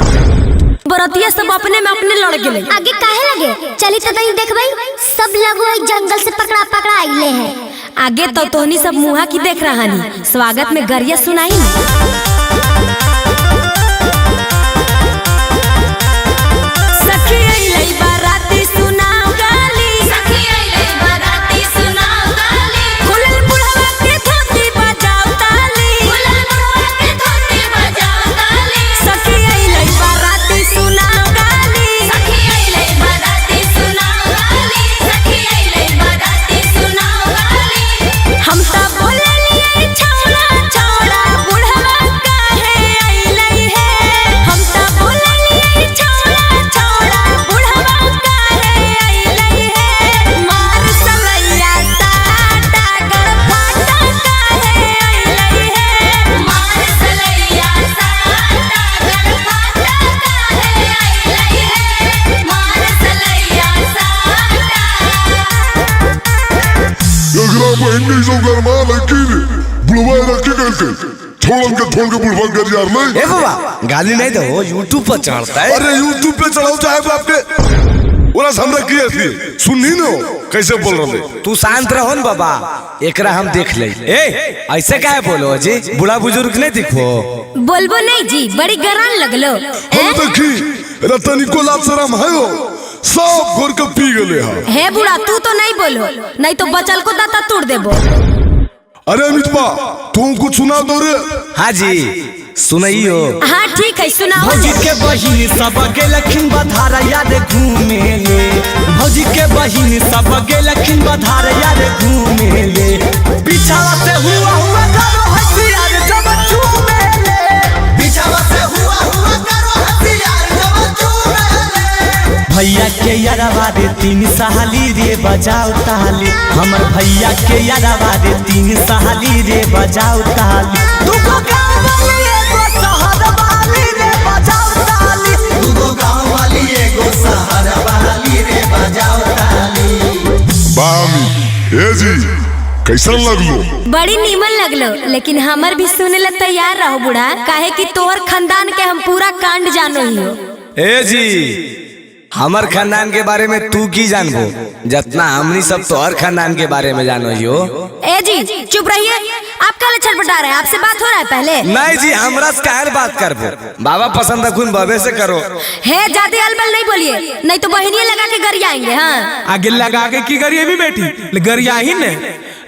बरतिया सब अपने में अपने लड़ गेले। आगे काहे लगे? चली तो नहीं देखबई, सब लगो एक जंगल से पकड़ा पकड़ा आइले हैं। आगे तो तोहनी सब मुहा की देख रहा नी, स्वागत में गरिया सुनाई। सखी अइलै बाराती सुनाओ गाली। सखी अइलै बाराती सुनाओ गाली। खुलल बुढ़वा के धोती बजाओ ताली। खुलल बुढ़वा के धोती बजाओ ताली। सखी अइलै बाराती सुनाओ गाली। सखी अइलै बाराती सुनाओ गाली। सखी अइलै बाराती सुनाओ गाली। हम त बोललियै छौड़ा छौड़ा बुढ़वा लड़की रे बुढ़वा रखी करके छोड़न के छोड़ के बुढ़वा कर यार नहीं। ए बाबा गाली नहीं दो, यूट्यूब पर चढ़ता है। अरे यूट्यूब पे चढ़ाओ चाहे बाप के ओरा हमरा की थी सुननी न कैसे बोल रहे। तू शांत रहो न बाबा, एकरा हम देख ले। ए ऐसे काहे बोलो जी, बूढ़ा बुजुर्ग नहीं दिखो। बोलबो नहीं जी, बड़ी गरान लगलो। हम देखी रतनी को लाज शरम है हो, सब घोर के पी गले है। हे बूढ़ा तू तो नहीं बोलो, नहीं तो बचल को दाता तोड़ देबो। अरे अमित बा तुम कुछ सुना दो रे। हाँ जी सुनाइयो। हाँ ठीक है सुनाओ। भौजी के बहिन सब गेलखिन बधार याद घूमे ले, भौजी के बहिन सब गेलखिन बधार याद घूमे ले, पीछावा से हुआ हुआ करो हसियार जब चूमे ले, पीछावा से हुआ हुआ करो हसियार जब चूमे ले। भैया के यारवा रे तीन सहाली रे बजाओ ताली, हमर भैया के यारवा रे तीन सहाली रे बजाओ ताली, दुगो गाँव वाली एगो शहर वाली रे बजाओ ताली, दुगो गाँव वाली एगो शहर वाली रे बजाओ ताली। बामी ए जी कैसन लगलो? बड़ी नीमन लगलो, लेकिन हमर भी सुने ला तैयार रहो बूढ़ा, काहे कि तोहर खानदान के हम पूरा कांड जानो ही हो। ए जी हमर खानदान के बारे में तू की जानबो, जितना हमनी सब तोहर खानदान के बारे में जानो ही हो। ए जी चुप रहिए, आप काहे छटपटा रहे हैं? आपसे बात हो रहा है पहले? नहीं जी हमरा से काहे बात करबो, बाबा पसंद अखुन बाबे से करो। हे ज्यादा अलबल नहीं बोलिए, नहीं तो बहिनिये लगा के गरियाएंगे। हाँ आगे लगा के की गरिए भी बेटी गरिया ही ने।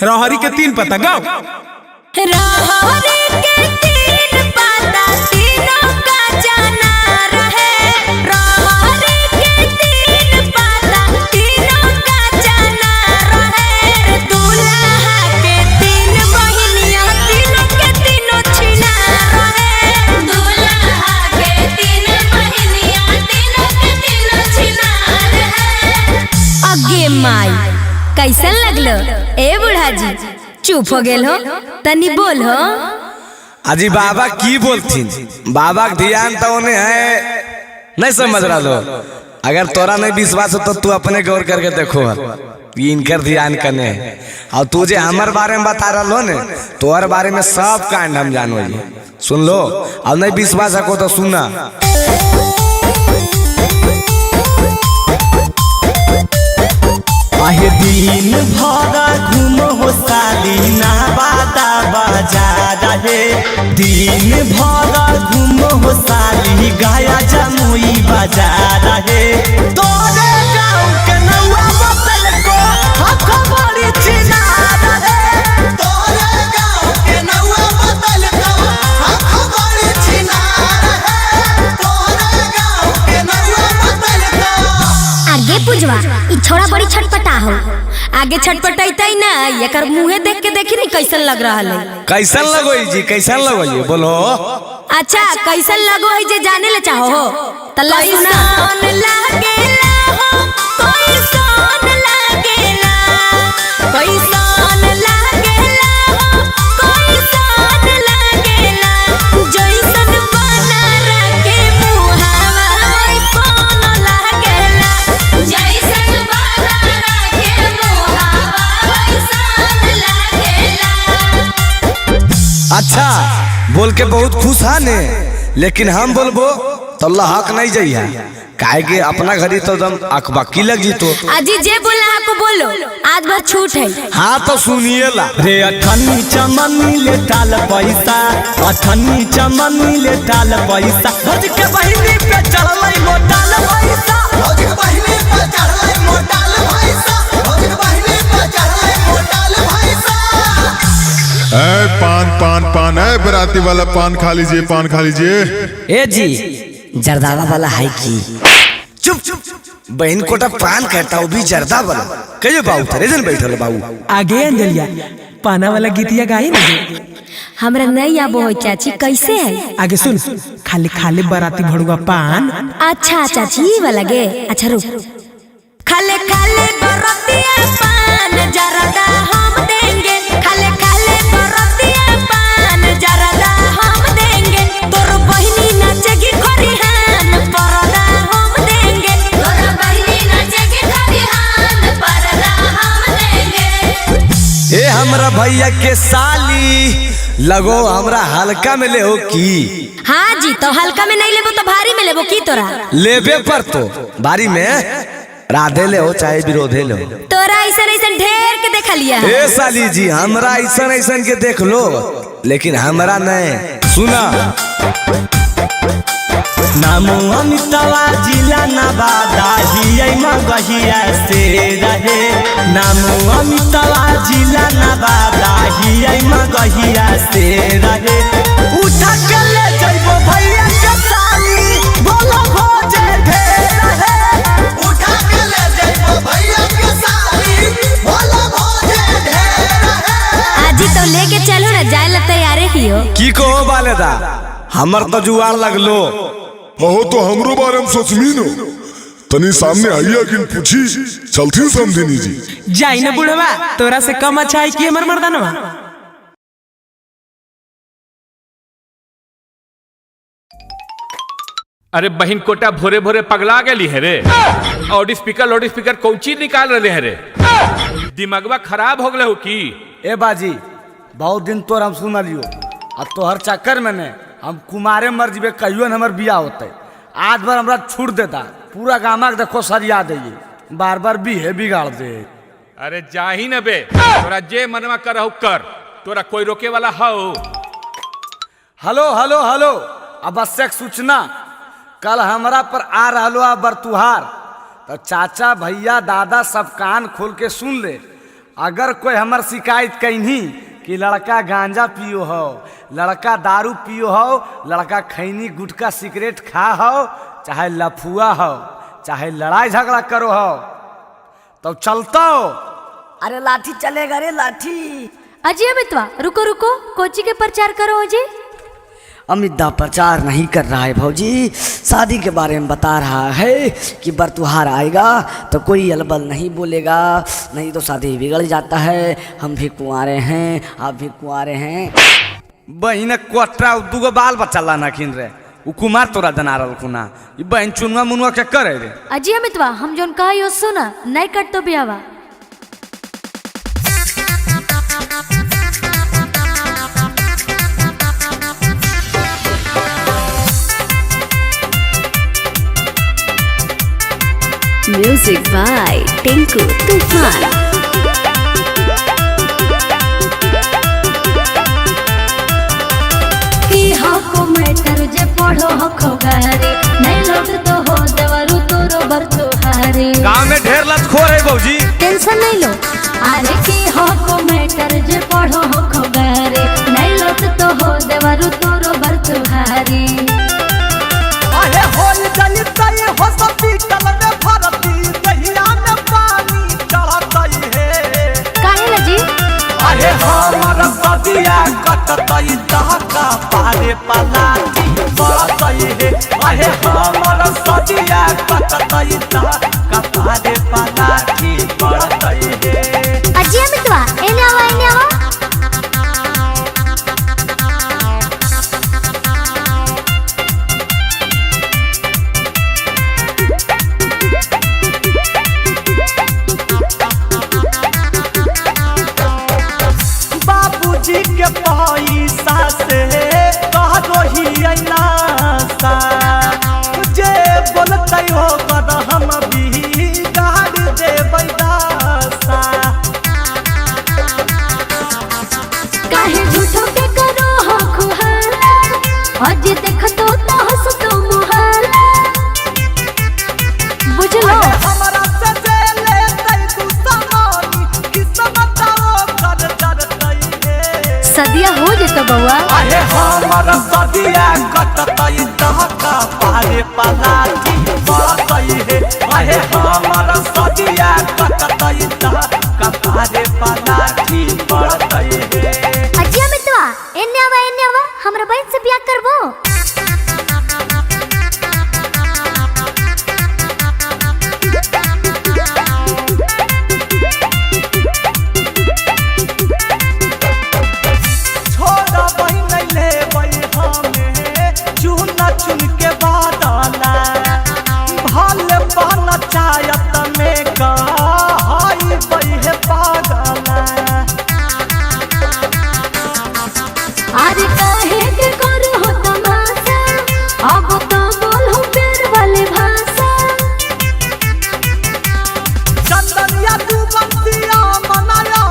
रहरी के तीन पता गाओ। रहरी के तीन पता तीनों का जाना रहे, रहरी के तीन पता तीनों का जाना रहे, दूल्हा के तीन बहिनिया तीनों के तीनों छिना रहे, दूल्हा के तीन बहिनिया तीनों के तीनों छिना रहे। अगे माई कैसन लगलो? ए बूढ़ा जी चुप हो गेल हो, तनी बोल हो। अजी बाबा की बोलथिन, बाबा के ध्यान तो उन्हें है नहीं समझ रहा लो। अगर तोरा नहीं विश्वास हो तो तू अपने गौर करके देखो इनकर ध्यान कने है। और तू जे हमार बारे में बता रहा लो ने, तोहर बारे में सब कांड हम जानो जी। सुन लो, अब नहीं विश्वास हो तो सुनना। आहे दिन भर घूम हो साली ना बाता बाजार हे, दिन भर घूम हो साली गाया जमुई बाजार हे, तोरे गाँव के नौआ बसल को हक बड़ी चिनार हे, तोरे गाँव के नौआ बसल को हक बड़ी चिनार हे, तोरे गाँव के नौआ बसल को। आगे पुजवा ई छोड़ा बड़ी छटपटा हो। आगे छटपटाइतै ना, एकर मुंहे देख के देखी नहीं कैसन लग रहा है। कैसन लगो जी, कैसन लगो ये बोलो। अच्छा कैसन लगो है जे जाने ले चाहो हो तल्ला सुना। लागेला हो कैसन लागेला, कैसन लागेला हो कैसन लागेला, जैसन बना रखे मुहावा वैसन लागेला, जैसन बना रखे मुहावा वैसन लागेला। अच्छा बोल के बहुत खुश है ने, लेकिन हम बोलबो तो अल्लाह हक नहीं जाइए, काहे के अपना घरी तो एकदम अकबकी लग जीतो। अजी जे बोलना आपको बोलो, आज भर छूट है। हाँ तो सुनिए ला रे। अठन्नी चमनी ले टाल पैसा, अठन्नी चमनी ले टाल पैसा, भौज के बहिनी पे चढ़लै मोटाल पैसा, भौज के बहिनी पे चढ़लै मोटाल पैसा, भौज के बहिनी पे चढ़लै मोटाल पैसा। ए पान पान पान, ए बराती वाला पान खा लीजिए, पान खा लीजिए। ए जी जर्दावा वाला है की? चुप चुप, बहन कोटा पान कहता वो भी जर्दा वाला। कहियो बाबू थरे जन बैठल बाबू। आगे अंजलिया पाना वाला गीतिया गाई ना। हमरा नहीं आबो हो चाची, कैसे है? आगे सुन, खाली खाली बराती भड़ुआ पान। अच्छा चाची ये वाला गे, अच्छा रुक। खाले खाले बरातिया पान जर्दा हम देंगे, खाले खाले बरातिया पान जर्दा हम देंगे, तोर बहिनी नाचेगी खरिहान परदा हम देंगे, तोर बहिनी नाचेगी खरिहान परदा हम देंगे। ए हमरा भैया भैया के साली लगो हमरा हल्का में ले हो की। हाँ जी, तो हल्का में नहीं लेबो तो भारी में लेबो की तोरा? लेबे पर तो भारी में राधे ले हो चाहे विरोधे ले हो। तोरा ऐसा ऐसा ढेर के देखा लिया। ए साली जी हमरा ऐसा ऐसा के देख लो लेकिन हमरा नहीं। सुना नामो अमितावा जिला नवादा हियै मगहिया से रहे। नामो अमितावा जिला नवादा हियै मगहिया से रहे। उठा के ले जइबो भैया के साली बोलो भोजे ढेर रहे। उठा के ले जइबो भैया के साली बोलो भोजे ढेर रहे। आजी तो लेके चलो ना, जाए ला तैयारे ही हो। की कहो बालेदा हमर तो जुआर लगलो। हो तो हमरो बारे में सोचमी नो तनी सामने आइया किन पूछी चलती समझिनी जी। जाई ना बुढ़वा, तोरा से कम अच्छा है कि हमर मर्दानवा। अरे बहन कोटा भोरे भोरे पगला गेली है रे। लाउड स्पीकर कौन चीज निकाल रहे है रे? दिमागवा खराब हो गए हो की? ए बाजी बहुत दिन तोर हम सुन लियो, अब तोहर चक्कर में ने हम कुमारे मर जीबे कहियो न हमर बियाह होते। आज बार हमरा छूट देता पूरा गामा के देखो सरिया दे बार बार बीहे बिगाड़ दे। अरे जाही न बे, तोरा जे मनवा करहु कर, तोरा कोई रोके वाला हो? हेलो हेलो हेलो, आवश्यक सूचना, कल हमरा पर आ रहलो आ बरतुहार, तो चाचा भैया दादा सब कान खोल के सुन ले। अगर कोई हमर शिकायत कहीं कि लड़का गांजा पियो हो, लड़का दारू पियो हो, लड़का खैनी गुटखा सिगरेट खा हो, चाहे लफुआ हो, चाहे लड़ाई झगड़ा करो हो, तो चलता हो। अरे लाठी चलेगा रे लाठी। अजी अमितवा रुको रुको, कोची के प्रचार करो जी? अमित दा प्रचार नहीं कर रहा है भौजी, शादी के बारे में बता रहा है कि बरतुहार आएगा तो कोई अलबल नहीं बोलेगा, नहीं तो शादी बिगड़ जाता है। हम भी कुंवारे हैं, आप भी कुंवारे हैं। बहन कोटरा दूगो बाल बच्चा लाना खिन रे, उ कुमार तोरा जना रहल ई बहन चुनुआ मुनुआ के करे रे। अजी अमितवा हम जोन कहा सुना नहीं कट तो बियावा। म्यूजिक बाय टिंकू तूफान। की हको मैटर जे पढ़ो हको गारे, नहीं लौट तो हो देवरु तोरो बरतुहारे। गांव में ढेर लतखोर है भौजी, टेंशन नहीं लो। अरे की हको मैटर जे पढ़ो हको गारे, नहीं लौट तो हो देवरु तोरो बरतुहारे। अरे होल जनी तई हो हॉस्पिटल में भर्ती, दहिया में पानी चढ़तई हे। काहे ला जी? अरे हमर सदिया कटतई दहका पारे पलाटी पड़तई हे। अरे हमर सदिया कटतई दहका पारे पलाटी पड़तई हे। अजी अमितवा एने आवा एने आवा। बाबूजी के पैसा से कहो ही नासा, जे बोलते हो कर हम बिगाड़ देबै दासा। काहे झूठो के करो हो खुहाला, आज देखतो तो हंसतो मुहाला। बुझलो हमरा से जे लेतै तू समानी, किस्मत ओकर जरतै हे। सदिया हो जेतो बउआ। अरे हमर सदिया कटतै दहका पारे पलाटी पड़तै हे। अरे हमर सदिया कटतै दहका पारे पलाटी पड़तै हे। अजी अमितवा एने आवा एने आवा, हमरा बहन से बियाह करबो। छोड़ा बहिन लेबै हमे चुन चुन के बादला, भल पंचायत में कहै बहे पागला। आज काहे के करो हो तमाशा, अब तो बोलो प्यार वाली भाषा। चंदनिया तू बंसिया मनाया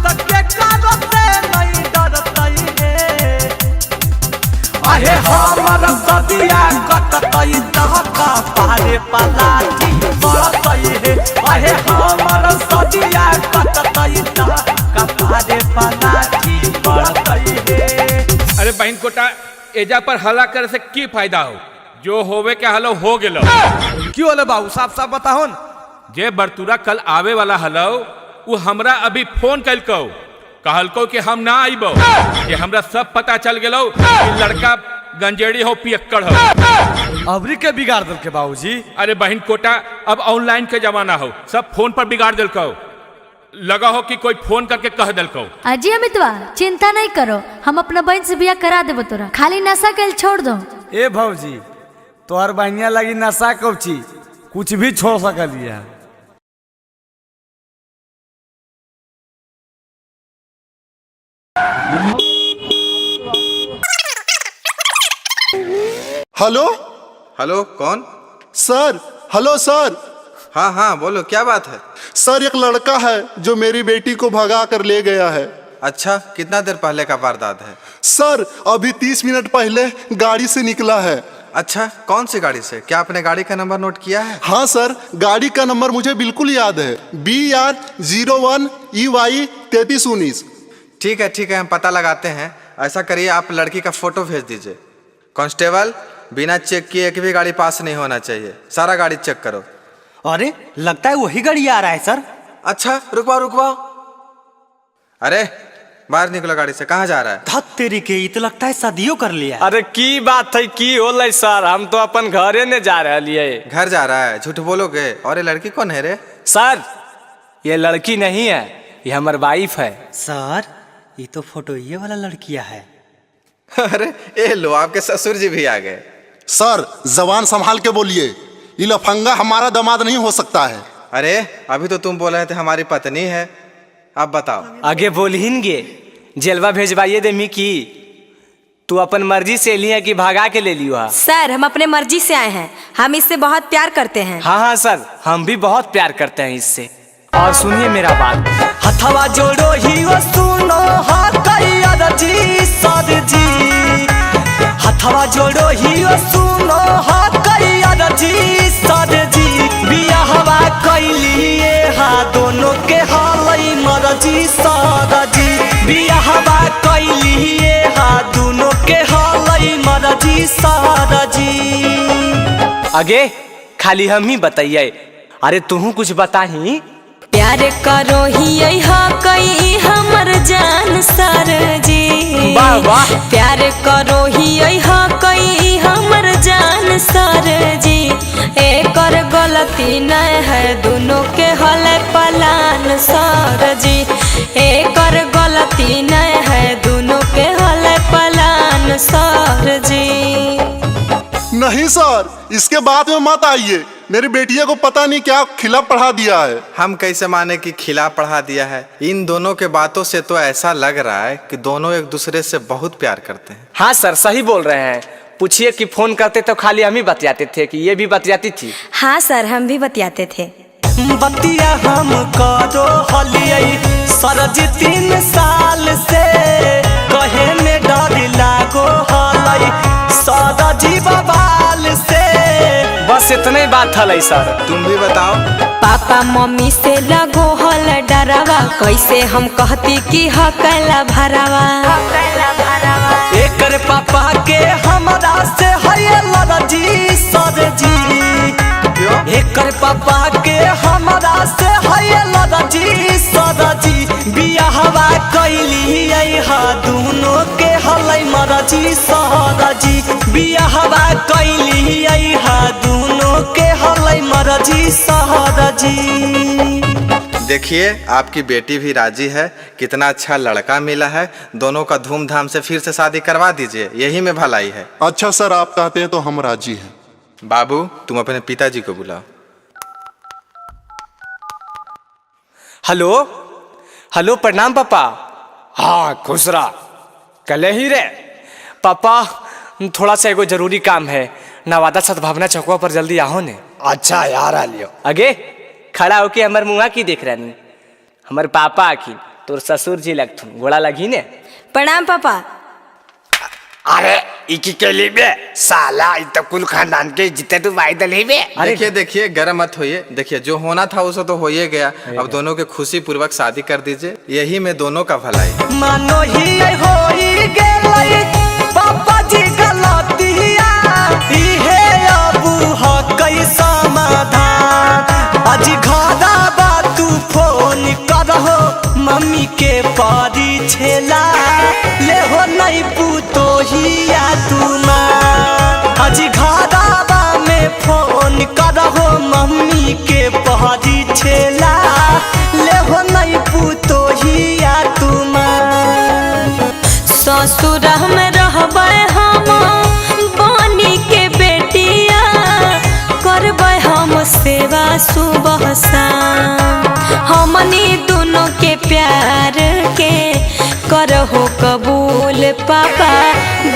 तक के कारो से नहीं डरतई हे। अहे हमर सदिया कटतई तहका पारे पलाठी बरतई हे। अहे हमर सदिया कटतई तहका पारे पलाठी बरतई हे। अरे बहन कोटा, एजा पर हला करे से की फायदा हो? जो होवे के हलो हो गेलो। क्यों होले बाबू, साफ साफ बताहो न। जे बरतुरा कल आवे वाला हलो उ हमरा अभी फोन कलको, कहलको कि हम ना आइबो, कि हमरा सब पता चल गेलो कि लड़का गंजेड़ी हो पियक्कड़ हो। अबरी के बिगाड़ दल के बाबूजी। अरे बहन कोटा, अब ऑनलाइन के जमाना हो, सब फोन पर बिगाड़ दिलको। लगा हो कि कोई फोन करके कह दिलको। अजी अमितवा चिंता नहीं करो, हम अपना बहन से बियाह करा देबो तोरा, खाली नशा के छोड़ दो। ए भौजी, तोहर बहनिया लगी नशा कौची, कुछ भी छोड़ सकलिए। हेलो हेलो, कौन? सर, हेलो सर। हाँ हाँ बोलो, क्या बात है? सर एक लड़का है जो मेरी बेटी को भगा कर ले गया है। अच्छा, कितना देर पहले का वारदात है? सर अभी 30 मिनट पहले गाड़ी से निकला है। अच्छा, कौन सी गाड़ी से? क्या आपने गाड़ी का नंबर नोट किया है? हाँ सर, गाड़ी का नंबर मुझे बिल्कुल याद है, BR 01 EY 3319। ठीक है ठीक है, हम पता लगाते हैं। ऐसा करिए, आप लड़की का फोटो भेज दीजिए। कांस्टेबल, बिना चेक किए एक भी गाड़ी पास नहीं होना चाहिए, सारा गाड़ी चेक करो। अरे लगता है वही गाड़ी आ रहा है सर। अच्छा रुकवाओ रुकवाओ, अरे बाहर निकलो गाड़ी से, कहाँ जा रहा है? धत तेरी के, ये तो लगता है शादियों कर लिया। अरे की बात है, की होलै सर, हम तो अपन घरे ने जा रहे। घर जा रहा है? झूठ बोलोगे। और ये लड़की कौन है रे? सर ये लड़की नहीं है, ये हमार वाइफ है। सर ये तो फोटो ये वाला लड़किया है। अरे ए लो, आपके ससुर जी भी आ गए। सर जबान संभाल के बोलिए, ये लफंगा हमारा दामाद नहीं हो सकता है। अरे अभी तो तुम बोल रहे थे हमारी पत्नी है, अब बताओ। आगे बोलहिनगे, जेलवा भेजवाइए दे मिकी, तू अपन मर्जी से लिया कि भागा के ले लियो? सर हम अपने मर्जी से आए हैं, हम इससे बहुत प्यार करते हैं। हाँ हाँ सर, हम भी बहुत प्यार करते हैं इससे। और सुनिए मेरा बात, हथवा जोड़ो ही वो सुनो जी सर जी, हथवा जोड़ो ही वो सुनो जी सर जी, बियाहवा कैलिए हा दोनों के हालई मरजी सर जी, बियाहवा कैलिए हा दोनों के हालई मरजी सर जी। आगे खाली हम ही बताइए, अरे तुहू कुछ बताही। प्यार करो ही कई हमर जान सर जी, वाह वाह। प्यार करो ही कई हमर जान सर जी, एकर गलती नहीं है दोनों के हल पलान सर जी, एकर गलती नहीं है दोनों के हल पलान सर जी। नहीं सर, इसके बाद में मत आइए, मेरी बेटिया को पता नहीं क्या खिला पढ़ा दिया है। हम कैसे माने कि खिला पढ़ा दिया है? इन दोनों के बातों से तो ऐसा लग रहा है कि दोनों एक दूसरे से बहुत प्यार करते हैं। हाँ सर सही बोल रहे हैं, पूछिए कि फोन करते तो खाली हम ही बतियाते थे कि ये भी बतियाती थी। हाँ सर हम भी बतियाते थे। बतिया हम करो हलियै सर जी 3 साल से, कहे में डर लागो हलै सर जी बबाल से। बस इतने बात हलै सर, तुम भी बताओ। पापा मम्मी से लगो हल डरावा, कैसे हम कहती कि हकला भरावा। एकर पापा के हमरा से है लड़जी सर जी, एकर पापा के हमरा से है लड़जी सर जी, बियाहवा कैलियै हा दोनों के हलै मरजी सर जी, बियाहवा कैलियै हा दोनों के हलै मरजी सर जी। देखिए आपकी बेटी भी राजी है, कितना अच्छा लड़का मिला है, दोनों का धूमधाम से फिर से शादी करवा दीजिए, यही में भलाई है। अच्छा सर, आप कहते हैं तो हम राजी हैं। बाबू तुम अपने पिताजी को बुलाओ। हेलो हेलो, प्रणाम पापा। हाँ खुश रहा, कले ही रे। पापा थोड़ा सा एगो जरूरी काम है, नवादा सद्भावना चौकवा पर जल्दी आओ ने। अच्छा यार आ लियो। अगे खड़ा होके हमर मुँहा की देख रही? हमर पापा आखिन तोर ससुर जी लगथुन, गोड़ा लगी ने। प्रणाम पापा। अरे इकी के लिए साला इ तो कुल खानदान के जिते तू भाई दले बे। देखिए देखिए गरम मत होइए, देखिए जो होना था उसे तो हो ही गया, अब दोनों के खुशी पूर्वक शादी कर दीजिए, यही में दोनों का भलाई। मानो ही होई गेलै पापा जी गलतिया, इहे अबू हकै समाधान। आज घरा बा तू फोन करहो मम्मी के परी छेला, ले हो नहीं पुतोहिया तुमा। आज घरा बा में फोन करहो मम्मी के परी छेला, ले हो नहीं पुतोहिया तुमा। ससुर में रहबै हम बनी के बेटिया, करबै हम सेवा सुबह शाम। हमनी दोनों के प्यार के करहो कबूल पापा,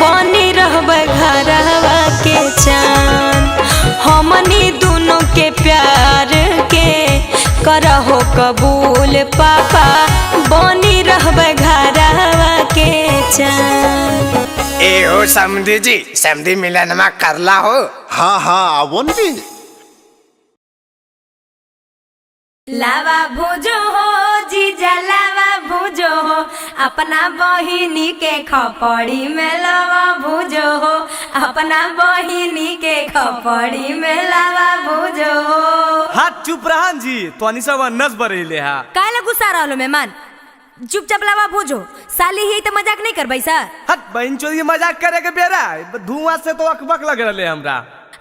बनी रहबै घरवा के चान। हमनी दोनों के प्यार के करहो कबूल पापा, बनी रहबै घरवा के चान। ए हो समधी जी, समधी मिलन में करला हो। हाँ हाँ आवो भी। लावा भूजो हो जीजा लावा भूजो हो, अपना बहिनी के खपड़ी में लावा भूजो हो, अपना बहिनी के खपड़ी में लावा भूजो हो। हाथ चुप रहन जी, तोनी सब अन्नस बरेले हा। काहे गुस्सा रहलो मेहमान? चुपचाप लावा भूजो, साली ही तो मजाक नहीं करबै सर। हट बहन चोरी मजाक करे के बेरा, धुआं से तो अकबक लग रहले हमरा।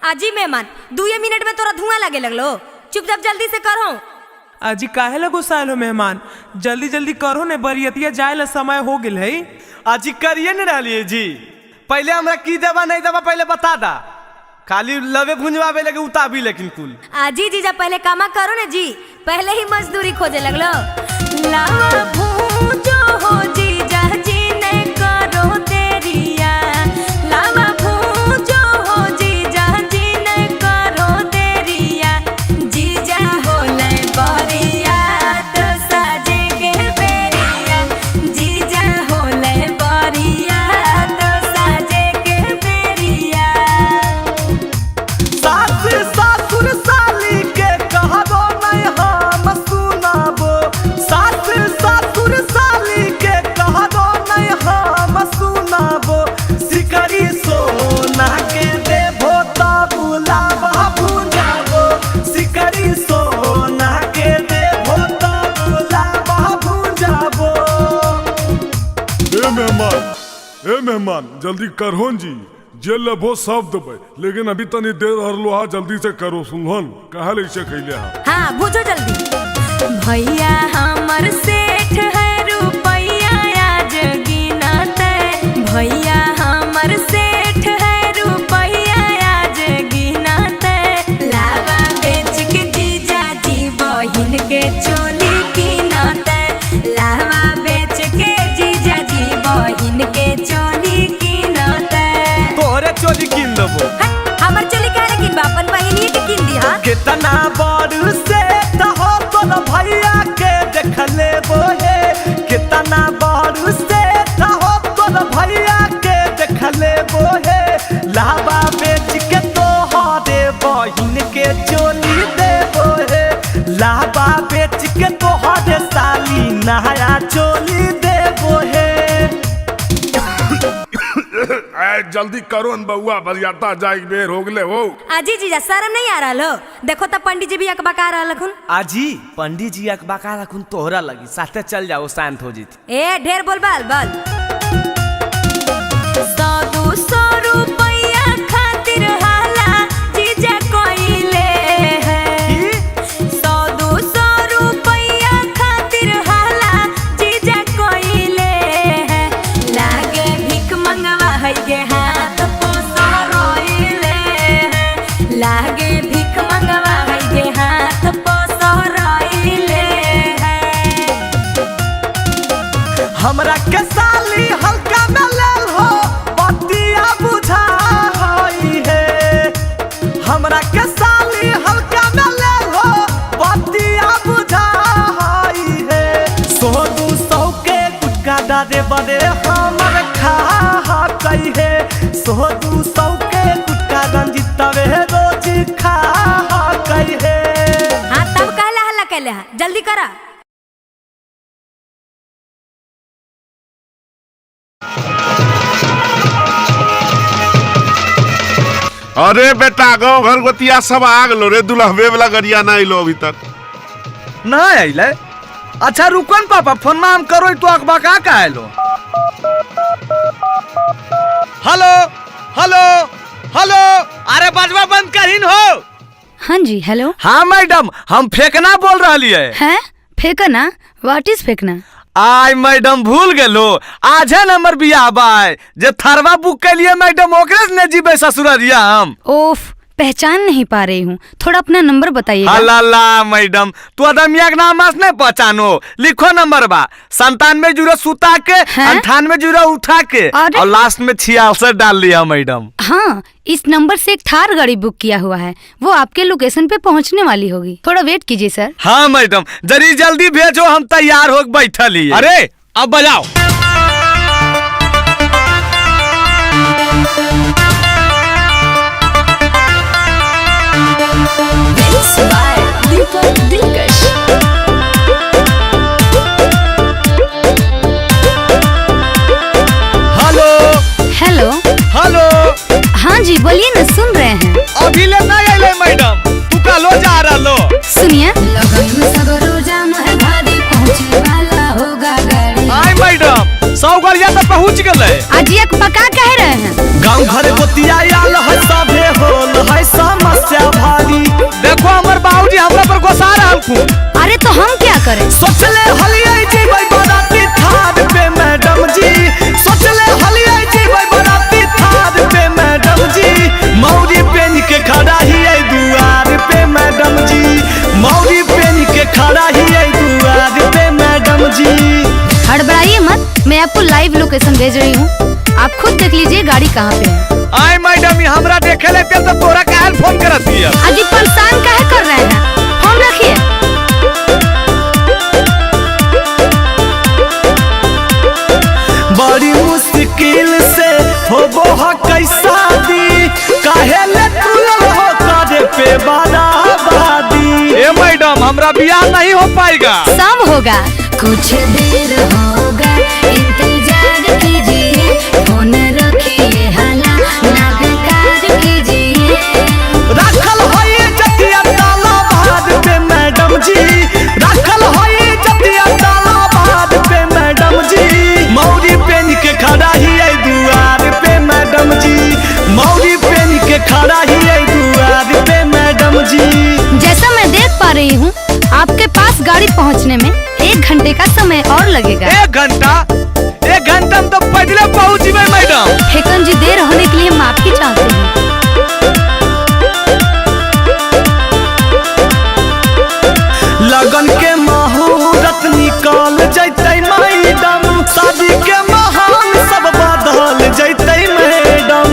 आजी मेहमान 2 मिनट में तोरा धुआं लगे लगलो, चुपचाप जल्दी से करो। अजी काहे ला गुस्साइल हो मेहमान? जल्दी जल्दी करो ने, बरियतिया जाए ला समय हो गेल है। अजी करिए ने रहलिए जी, पहले हमरा की देवा नहीं देवा पहले बता दा, खाली लवे भुंजवावे लगे उताबी लेकिन कुल। आजी जीजा पहले कामा करो ने जी, पहले ही मजदूरी खोजे लगलो। लावा भूजो हो जीजा जी ने करो देरिया, लावा भूजो हो जीजा जी ने करो देरिया, जीजा होले बरिया तो साजे के बेरिया, जीजा होले बरिया तो साजे के बेरिया। सास ससुर साली के कहबो नहीं हम सुनाबो, सास ससुर साली के कहबो नहीं हम सुनाबो, सिकरी सोना के देबो तब लावा भुंजाबो, सिकरी सोना के देबो तब लावा भुंजाबो। ए मेहमान, ए मेहमान जल्दी करहोन जी, जे लेबो सब देबै, लेकिन अभी तनी देर हरलो हा, जल्दी से करो सुनहन काहे लैसे खैले हा। हाँ भूजो जल्दी। भैया हमर सेठ है रुपैया आज गिनते, भैया हमर सेठ है रुपैया आज गिनते, लावा बेच के जीजा जी बहिन के चोली किनते, लावा बेच के जीजा जी बहिन के चोली किनते। तोहरे चोली किन देबो? हमर चोली काहे किनबा, अपन बहिनी के किन दी। हां कितना बड़ से हो तोर भैया के देख लेबो हे, कितना बड़ से हो तोर भैया के देख लेबो हे, लावा बेच के तोहरे बहिन के चोली देबो हे, लावा बेच के तोहरे साली नया चोली देबो हे। जल्दी करो न बउआ, बरियाता जाए के बेर हो गेले हो। आजी जीजा शर्म नहीं आ रहा हो? देखो तब पंडित जी भी अकबका रहलखुन। आजी पंडित जी अकबका रहलखुन तोहरा लगी, साथे चल जाओ शांत हो जीत। ए ढेर बोल बाल बाल। 100-200 रुपया खातिर हाला जीजा कोइले है, 100-200 रुपया खातिर हाला जीजा कोइले है, लागे भीख मंगवा है के हाथ पोसो रोइले है, लागे भीख मंगवा है के हाथ पोसो रोइले है। हमरा के साली हल्का में ले अरे बेटा गाँव घर गोतिया सब आ गलो रे, दुल्हबे वाला गरिया ना अइलो अभी तक। ना अइले? अच्छा रुको न पापा, फोन में हम करो तो अकबका का आइलो। हेलो हेलो हेलो, अरे बजवा बंद करीन हो। हाँ जी हेलो। हाँ मैडम, हम फेंकना बोल रही है। हैं फेंकना? What is फेंकना? आय मैडम भूल गेलो, आज है नंबर बियाह बाय जे थरवा बुक के लिए मैडम ओकरे से ने जीबे ससुररिया हम। ओफ, पहचान नहीं पा रही हूँ, थोड़ा अपना नंबर बताइएगा। अल्ला मैडम, तू अदमिया के नाम नहीं पहचानो। लिखो नंबर बा 97 सुता के 98 उठा के और लास्ट में 66 डाल लिया मैडम। हाँ, इस नंबर से एक थार गाड़ी बुक किया हुआ है, वो आपके लोकेशन पे पहुँचने वाली होगी, थोड़ा वेट कीजिए सर। हाँ मैडम, जरी जल्दी भेजो, हम तैयार हो बैठल ही। अरे अब बजाओ। हेलो हेलो हेलो। हाँ जी बोलिए ना, सुन रहे हैं। अभी ले ना आइले मैडम, तू का लो जा रहा लो। सुनिए, आय मैडम 100 गाड़िया तो पहुँच गए। आज एक पका कह रहे हैं। गाँव घर गोतिया आल है सभे होल है समस्या भारी। देखो हमर बाबूजी हमरा पर गुस्सा रहल। अरे तो हम क्या करें? सोचले हलियै जीबै बराती थार पे मैडम जी, सोचले हलियै जीबै बराती थार पे मैडम जी, मौरी पेन के खड़ा ही दुआर पे मैडम जी, मौरी पेन के खड़ा ही दुआर पे मैडम जी। हड़बड़ाइए मत, मैं आपको लाइव लोकेशन भेज रही हूँ, आप खुद देख लीजिए गाड़ी कहाँ पे है। आय मैडम, हमरा देखे लेते तो तोरा काहे फोन करती है? अजी परेशान काहे कर रहे हैं, फोन रखिए। बड़ी मुश्किल से होबो ह कैसा दी, काहे ले तुलल हो करे पे बराबरी। ए मैडम, हमरा बियाह नहीं हो पाएगा। सब होगा, कुछ देर होगा, इंतजार कीजिए, फोन रखिए हला ना बेकार कीजिए। राखल है जतिया ताला बाद पे मैडम जी, राखल है जतिया ताला बाद पे मैडम जी, मौरी पेन के खड़ा ही दुआर पे मैडम जी, मौरी पेन के खड़ा ही दुआर पे मैडम जी। जैसा मैं देख पा रही हूँ, आपके पास गाड़ी पहुँचने में 1 घंटे का समय और लगेगा। 1 घंटा? 1 घंटा में तो पैदल पहुँच जीबै मैडम। फेकन जी, देर होने के लिए माफी चाहते हैं। लगन के मुहूर्त निकल जैतै मैडम, शादी के महान सब बदल जैतै मैडम।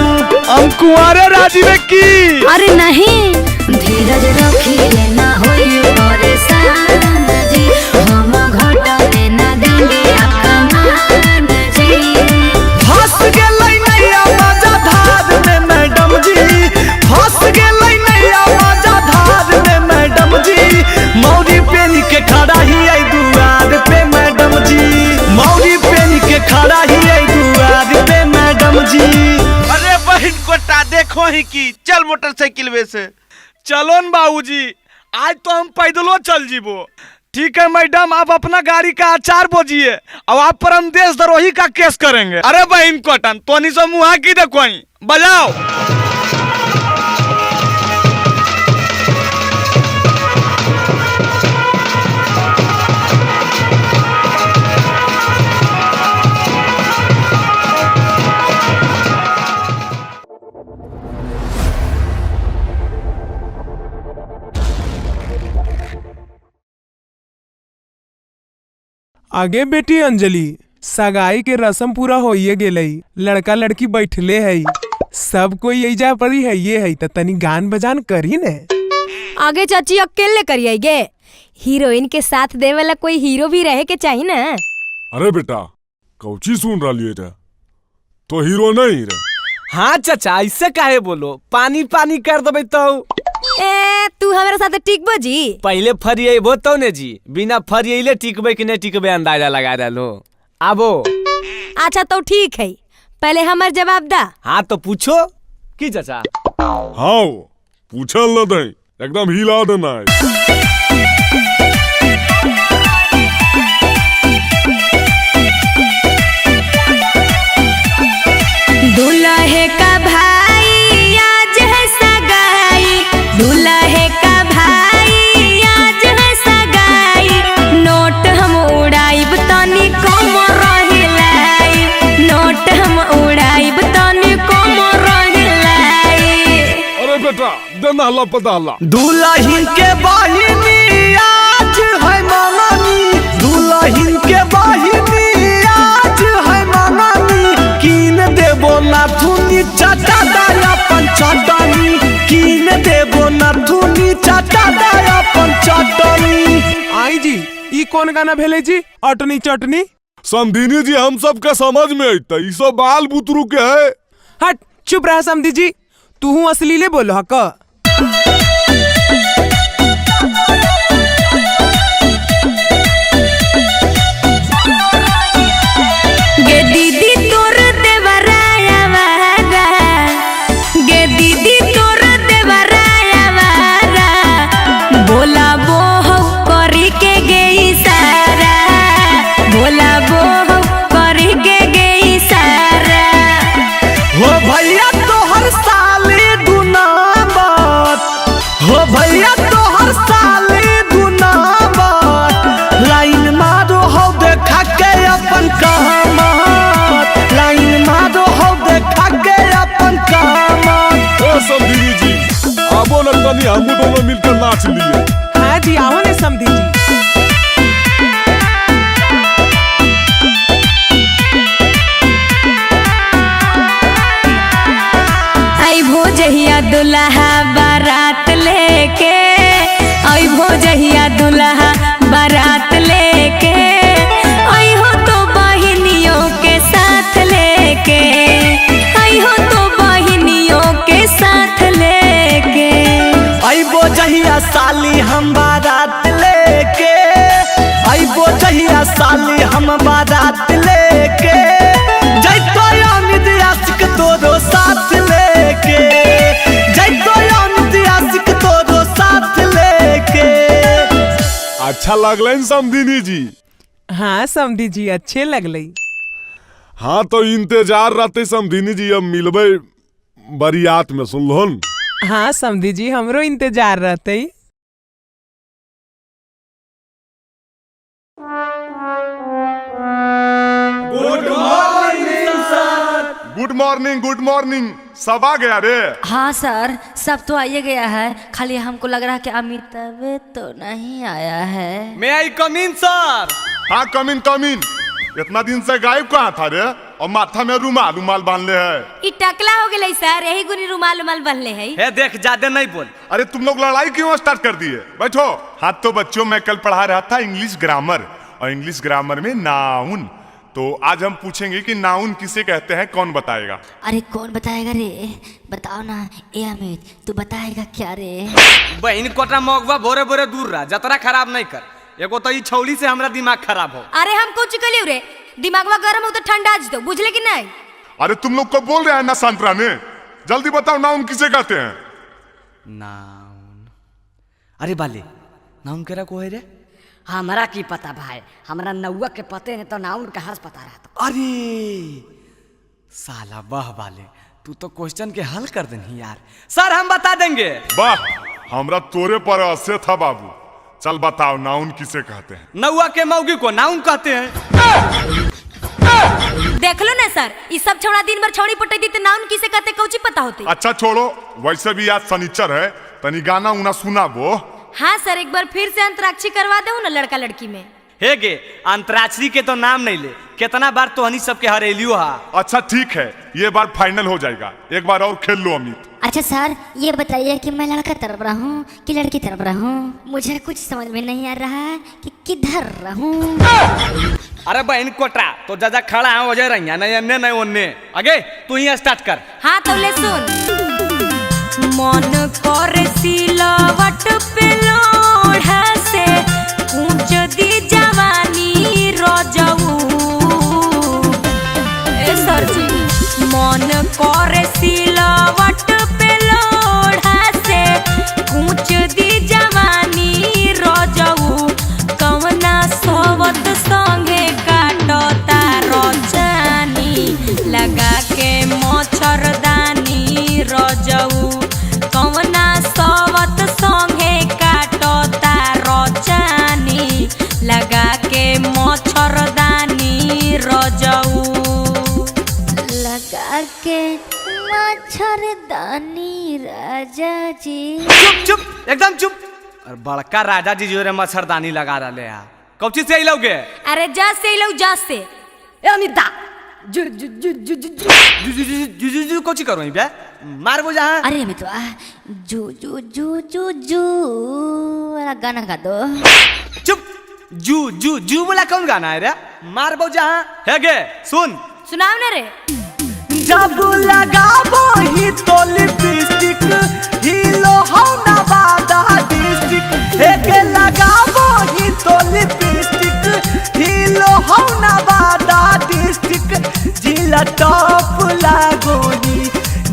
हम कुंवारे राजी में की? अरे नहीं, धीरज रखिए ना होई परेशान जी, हम घटने ना देंगे आपका मान जी। फंस गेलै नैया मजा धार में मैडम जी, फंस गेलै नैया मजा धार में मैडम जी, मौरी पेन के खड़ा ही दुआर पे मैडम जी, मौरी पेन के खड़ा ही दुआर पे मैडम जी। अरे बहन कोटा देखो ही की चल मोटरसाइकिल वे से। चलो न बाबूजी, आज तो हम पैदलो चल जीबो। ठीक है मैडम, आप अपना गाड़ी का अचार बोझिए और आप पर हम देशद्रोही का केस करेंगे। अरे बहन कोटन, तो सब मुहा की देखो, बजाओ। आगे बेटी अंजलि, सगाई के रस्म पूरा होइए गेलई, लड़का लड़की बैठले है, सब कोई एजा परी है ये है, त तनी गान बजान करी ने। आगे चाची अकेले करिए गे, हीरोइन के साथ दे वाला कोई हीरो भी रहे के चाहिए ना। अरे बेटा कौची सुन रही रे, तो हीरो नहीं रे। हाँ चाचा, ऐसे काहे बोलो, पानी पानी कर देबे तो। ए तू हमारे साथ टिकबो जी? पहले फरियबो तो ने जी, बिना फरियले टिकबे कि नहीं टिकबे अंदाजा लगा डालो। आबो। अच्छा तो ठीक है, पहले हमार जवाब दा। हाँ तो पूछो की चाचा। हाँ पूछल न दे, एकदम हिला देना है। दूल्हे का भाई आज है सगाई, दूल्हे का भाई आज है सगाई, नोट हम उड़ाइब तनी कम रहिलाई, नोट हम उड़ाइब तनी कम रहिलाई। अरे बेटा देना हला पता हला। दुल्हन के बहिनी आज है मंगनी, दुल्हन के बहिनी आज है मंगनी, कीन देबो नाथुनी चाचा दाया पंचटनी, कीन देबो नाथुनी चाचा दाया पंचटनी। आई जी ई कौन गाना भेले जी अटनी चटनी? समधिनी जी हम सब के समझ में अइतै, ई सब बाल बुतरू के है। हट चुप रहा समधी जी, तू असलीले बोलो हक। गे दीदी तोर देवराया वारा, गे दीदी तोर देवराया वारा, बोला बो हो करी के गे इशारा, बोला बो हो करी के गे इशारा। हो भैया तोहर साली दुनामत, हो भैया तोहर साली दुनामत, लाइन मारो हो देखा के अपन कामत, लाइन मारो हो देखा के अपन कामत। ओ समधिनी जी आबो न तनी हमू दोनों मिलकर नाच लिए। हाँ जी आओ ने समधी जी। आई भोजहिया दुल्हा बारात लेके, आई भोजहिया दुल्हा बारात लेके, आई हो तो बहिनियों के साथ लेके, आई हो तो बहिनियों के साथ लेके। अइबो जहिया साली हम बारात लेके, अइबो जहिया साली हम बारात लेके, जैतो अमित आशिक तोरो साथ लेके, जैतो अमित आशिक तोरो साथ लेके। अच्छा लगलै समधिनी जी? हाँ समधी जी अच्छे लगलै। हाँ तो इंतजार रहते समधिनी जी, अब मिलबै बरियात में, सुनलहुन? हाँ समधी जी हमरो इंतजार रहते। Good morning sir. Good morning, good morning. सब आ गया रे? हाँ सर सब तो आइए गया है, खाली हमको लग रहा है कि अमिताभ तो नहीं आया है। May I come in sir? हाँ कम इन कम इन। इतना दिन से गायब कहाँ था रे, और माथा में रुमाल उमाल बांध ले है। ई टकला हो गेलै सर, यही गुनी रुमाल उमाल बांधले है। हे देख ज्यादा नहीं बोल। अरे तुम लोग लड़ाई क्यों स्टार्ट कर दिए, बैठो। हाँ तो बच्चों मैं कल पढ़ा रहा था इंग्लिश ग्रामर, और इंग्लिश ग्रामर में नाउन, तो आज हम पूछेंगे कि नाउन किसे कहते हैं, कौन बताएगा? अरे कौन बताएगा रे, बताओ ना। ए अमित तू बताएगा क्या रे? बहन कोटा मगवा भोरे भोरे दूर रहा, जतरा खराब नहीं कर। एगो तो ई छौली से हमरा दिमाग खराब हो। अरे हम कुछ कलियो रे, दिमागवा गरम हो तो ठंडा आज दो, बुझले कि नहीं? अरे तुम लोग को बोल रहे हैं ना सांतरा ने, जल्दी बताओ नाउन किसे कहते हैं? नाउन, अरे बाले नाउन केरा को है रे? हमरा की पता भाई, हमरा नौआ के पते नहीं तो नाउन कहाँ से पता रहता। अरे साला वाह बाले, तू तो क्वेश्चन के हल कर देनी यार। सर हम बता देंगे। वाह हमरा तोरे पर असे था बाबू। चल बताओ नाउन किसे कहते हैं? नौआ के मौगी को नाउन कहते हैं। देख लो ना सर, ये सब छोड़ा दिन भर छौड़ी पटई दी, नाउन किसे कहते कौची पता होती। अच्छा छोड़ो, वैसे भी आज शनिचर है, तनी गाना उना सुना वो। हाँ सर एक बार फिर से अंतराक्षरी करवा दो ना लड़का लड़की में। हे गे अंतराक्षरी के तो नाम नहीं ले, कितना बार तो हनी सबके हरेलियो हा। अच्छा ठीक है, ये बार फाइनल हो जाएगा, एक बार और खेल लो अमित। अच्छा सर ये बताइए कि मैं लड़का तरफ रहूं कि लड़की तरफ रहूं? मुझे कुछ समझ में नहीं आ रहा है कि किधर रहूं। अरे बहन कोटा तो ज्यादा खड़ा है वजह रही नहीं अन्य नहीं ओन्ने, आगे तू ही स्टार्ट कर। हाँ तो ले सुन। मन कर सिलवट पे लोढ़ा से ऊंच दी जवानी रजऊ। ए सर जी मन कर सिलवट पे संगे काटो तारो चानी लगा के मच्छरदानी रजऊ कवना सवत संगे काटो तारो चानी लगा के मच्छरदानी रजऊ लगा के मच्छरदानी राजा जी। चुप चुप एकदम चुप। और बड़का राजा जी जो रे मच्छरदानी लगा रहे हैं, कौची से अइलौगे? अरे जा से अइलौ जा से। ए अमिता जु जु जु जु जु जु जु जु जु जु जु कौची करो बे, मारबो जहाँ। अरे अमितवा जू जू जू जू जू वाला गाना गा दो। चुप, जू जू जू वाला कौन गाना है रे, मारबो जहाँ। हे गे सुन, सुनाओ ना रे। जब लगाबो ही तो लिपस्टिक हिलो हो नवादा डिस्ट्रिक्ट। हे के लगाबो ही तो लिपस्टिक हिलो हो नवादा डिस्ट्रिक्ट। जिला टॉप लागोनी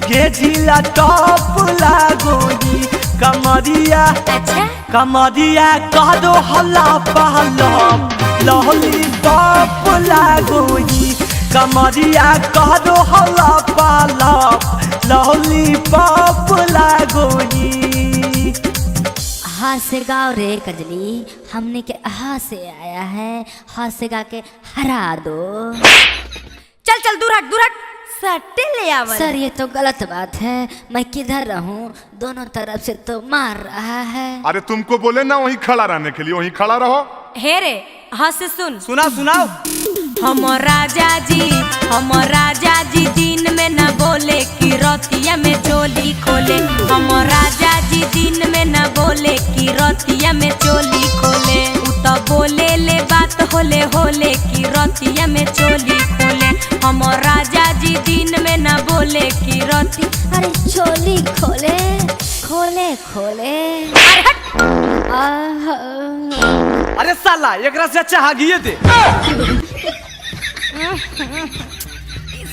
गे जिला टॉप लागोनी कमरिया। अच्छा कमरिया कह दो हल्ला पहला लहली टॉप लागोनी। कमरिया कह दो हल्ला पाला लहली पॉप लागोनी। हाथ से गाओ रे कजली, हमने के हाथ से आया है, हाथ से गा के हरा दो। चल चल दूर हट दूर हट, सट्टे ले आवल। सर ये तो गलत बात है, मैं किधर रहूं, दोनों तरफ से तो मार रहा है। अरे तुमको बोले ना वहीं खड़ा रहने के लिए, वहीं खड़ा रहो। हे रे हाथ से सुन। सुना सुनाओ। हम राजा जी दिन में न बोले कि रतिया में चोली खोले। हम राजा जी दिन में न बोले कि रतिया में चोली खोले। उ तो बोले ले बात होले होले कि रतिया में चोली खोले। हम राजा जी दिन में न बोले कि रति अरे चोली खोले खोले खोले। अरे साला एकरा से अच्छा हागिए दे।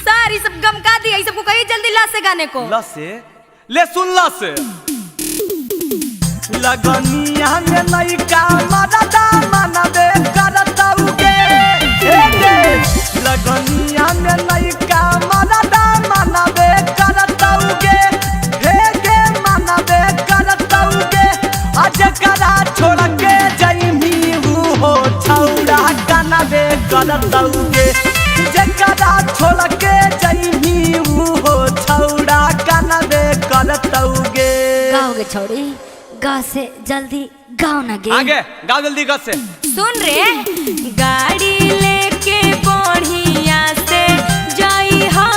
सर ये सब गम का दिया, ये सबको कहिए जल्दी ला से गाने को। ला से ले सुन ला से। लगनिया में लइका मरदा मनबे करतउगे। हे गे लगनिया में लइका मरदा मनबे करतउगे। हे गे मनबे करतउगे। आज करा छोड़ के जइमी हो छौड़ा कनबे करतउगे। जकरा छोड़ के जइमी हो छौड़ा कनबे करतउगे। गाओगे छोड़ी गा से जल्दी गाओ ना गे। आगे गाओ जल्दी गा से। सुन रे गाड़ी लेके बढ़िया से जाई हो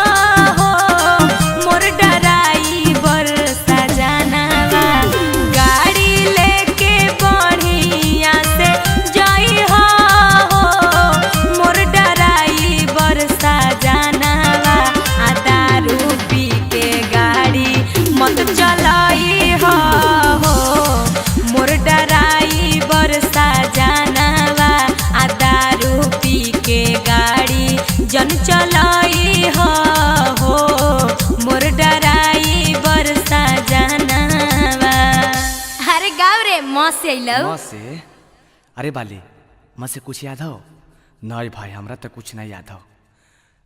मोर डराइवर सजनवा। गाड़ी लेके बढ़िया से जाई हो मोर डराइवर सजनवा। आ दारू पी के गाड़ी मत चलाई हो मोर डराइवर सजनवा। आ दारू पी के गाड़ी जन चलाई हो मोर डराइवर सजनवा। अरे गाँव रे माँ से अइलौ। माँ से? अरे बाली माँ से कुछ याद हो? नहीं भाई हमरा तो कुछ नहीं याद हो।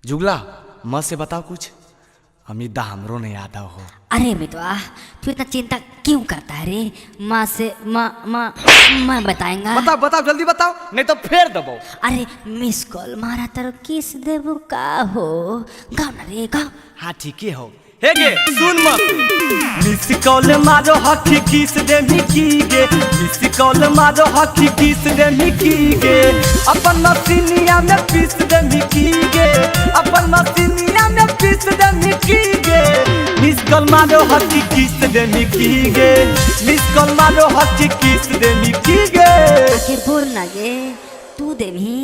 जुगला माँ से बताओ कुछ। अमिता हमरो नहीं याद हो। अरे मितवा तू इतना चिंता क्यों करता है रे, माँ से माँ माँ माँ बताएंगा। बताओ बताओ जल्दी बताओ नहीं तो फेर दबो। अरे मिस कॉल मारा तारो किस देबो का हो, गाओ ना रे गाओ। हाँ ठीक है हो। हे गे सुन मत। मिस कॉल मारो हकी किस दे मिकी गे। मिस कॉल मारो हकी किस दे मिकी गे। अपन मसीनिया में पीस दे मिकी गे। अपन मसीनिया में पीस दे मिकी गे। मिस कॉल मारो हकी किस दे मिकी गे। मिस कॉल मारो हकी किस दे मिकी गे। आखिर बोल ना गे, तू देमी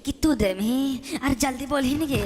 कि तू देमी, अरे जल्दी बोल ही ना गे।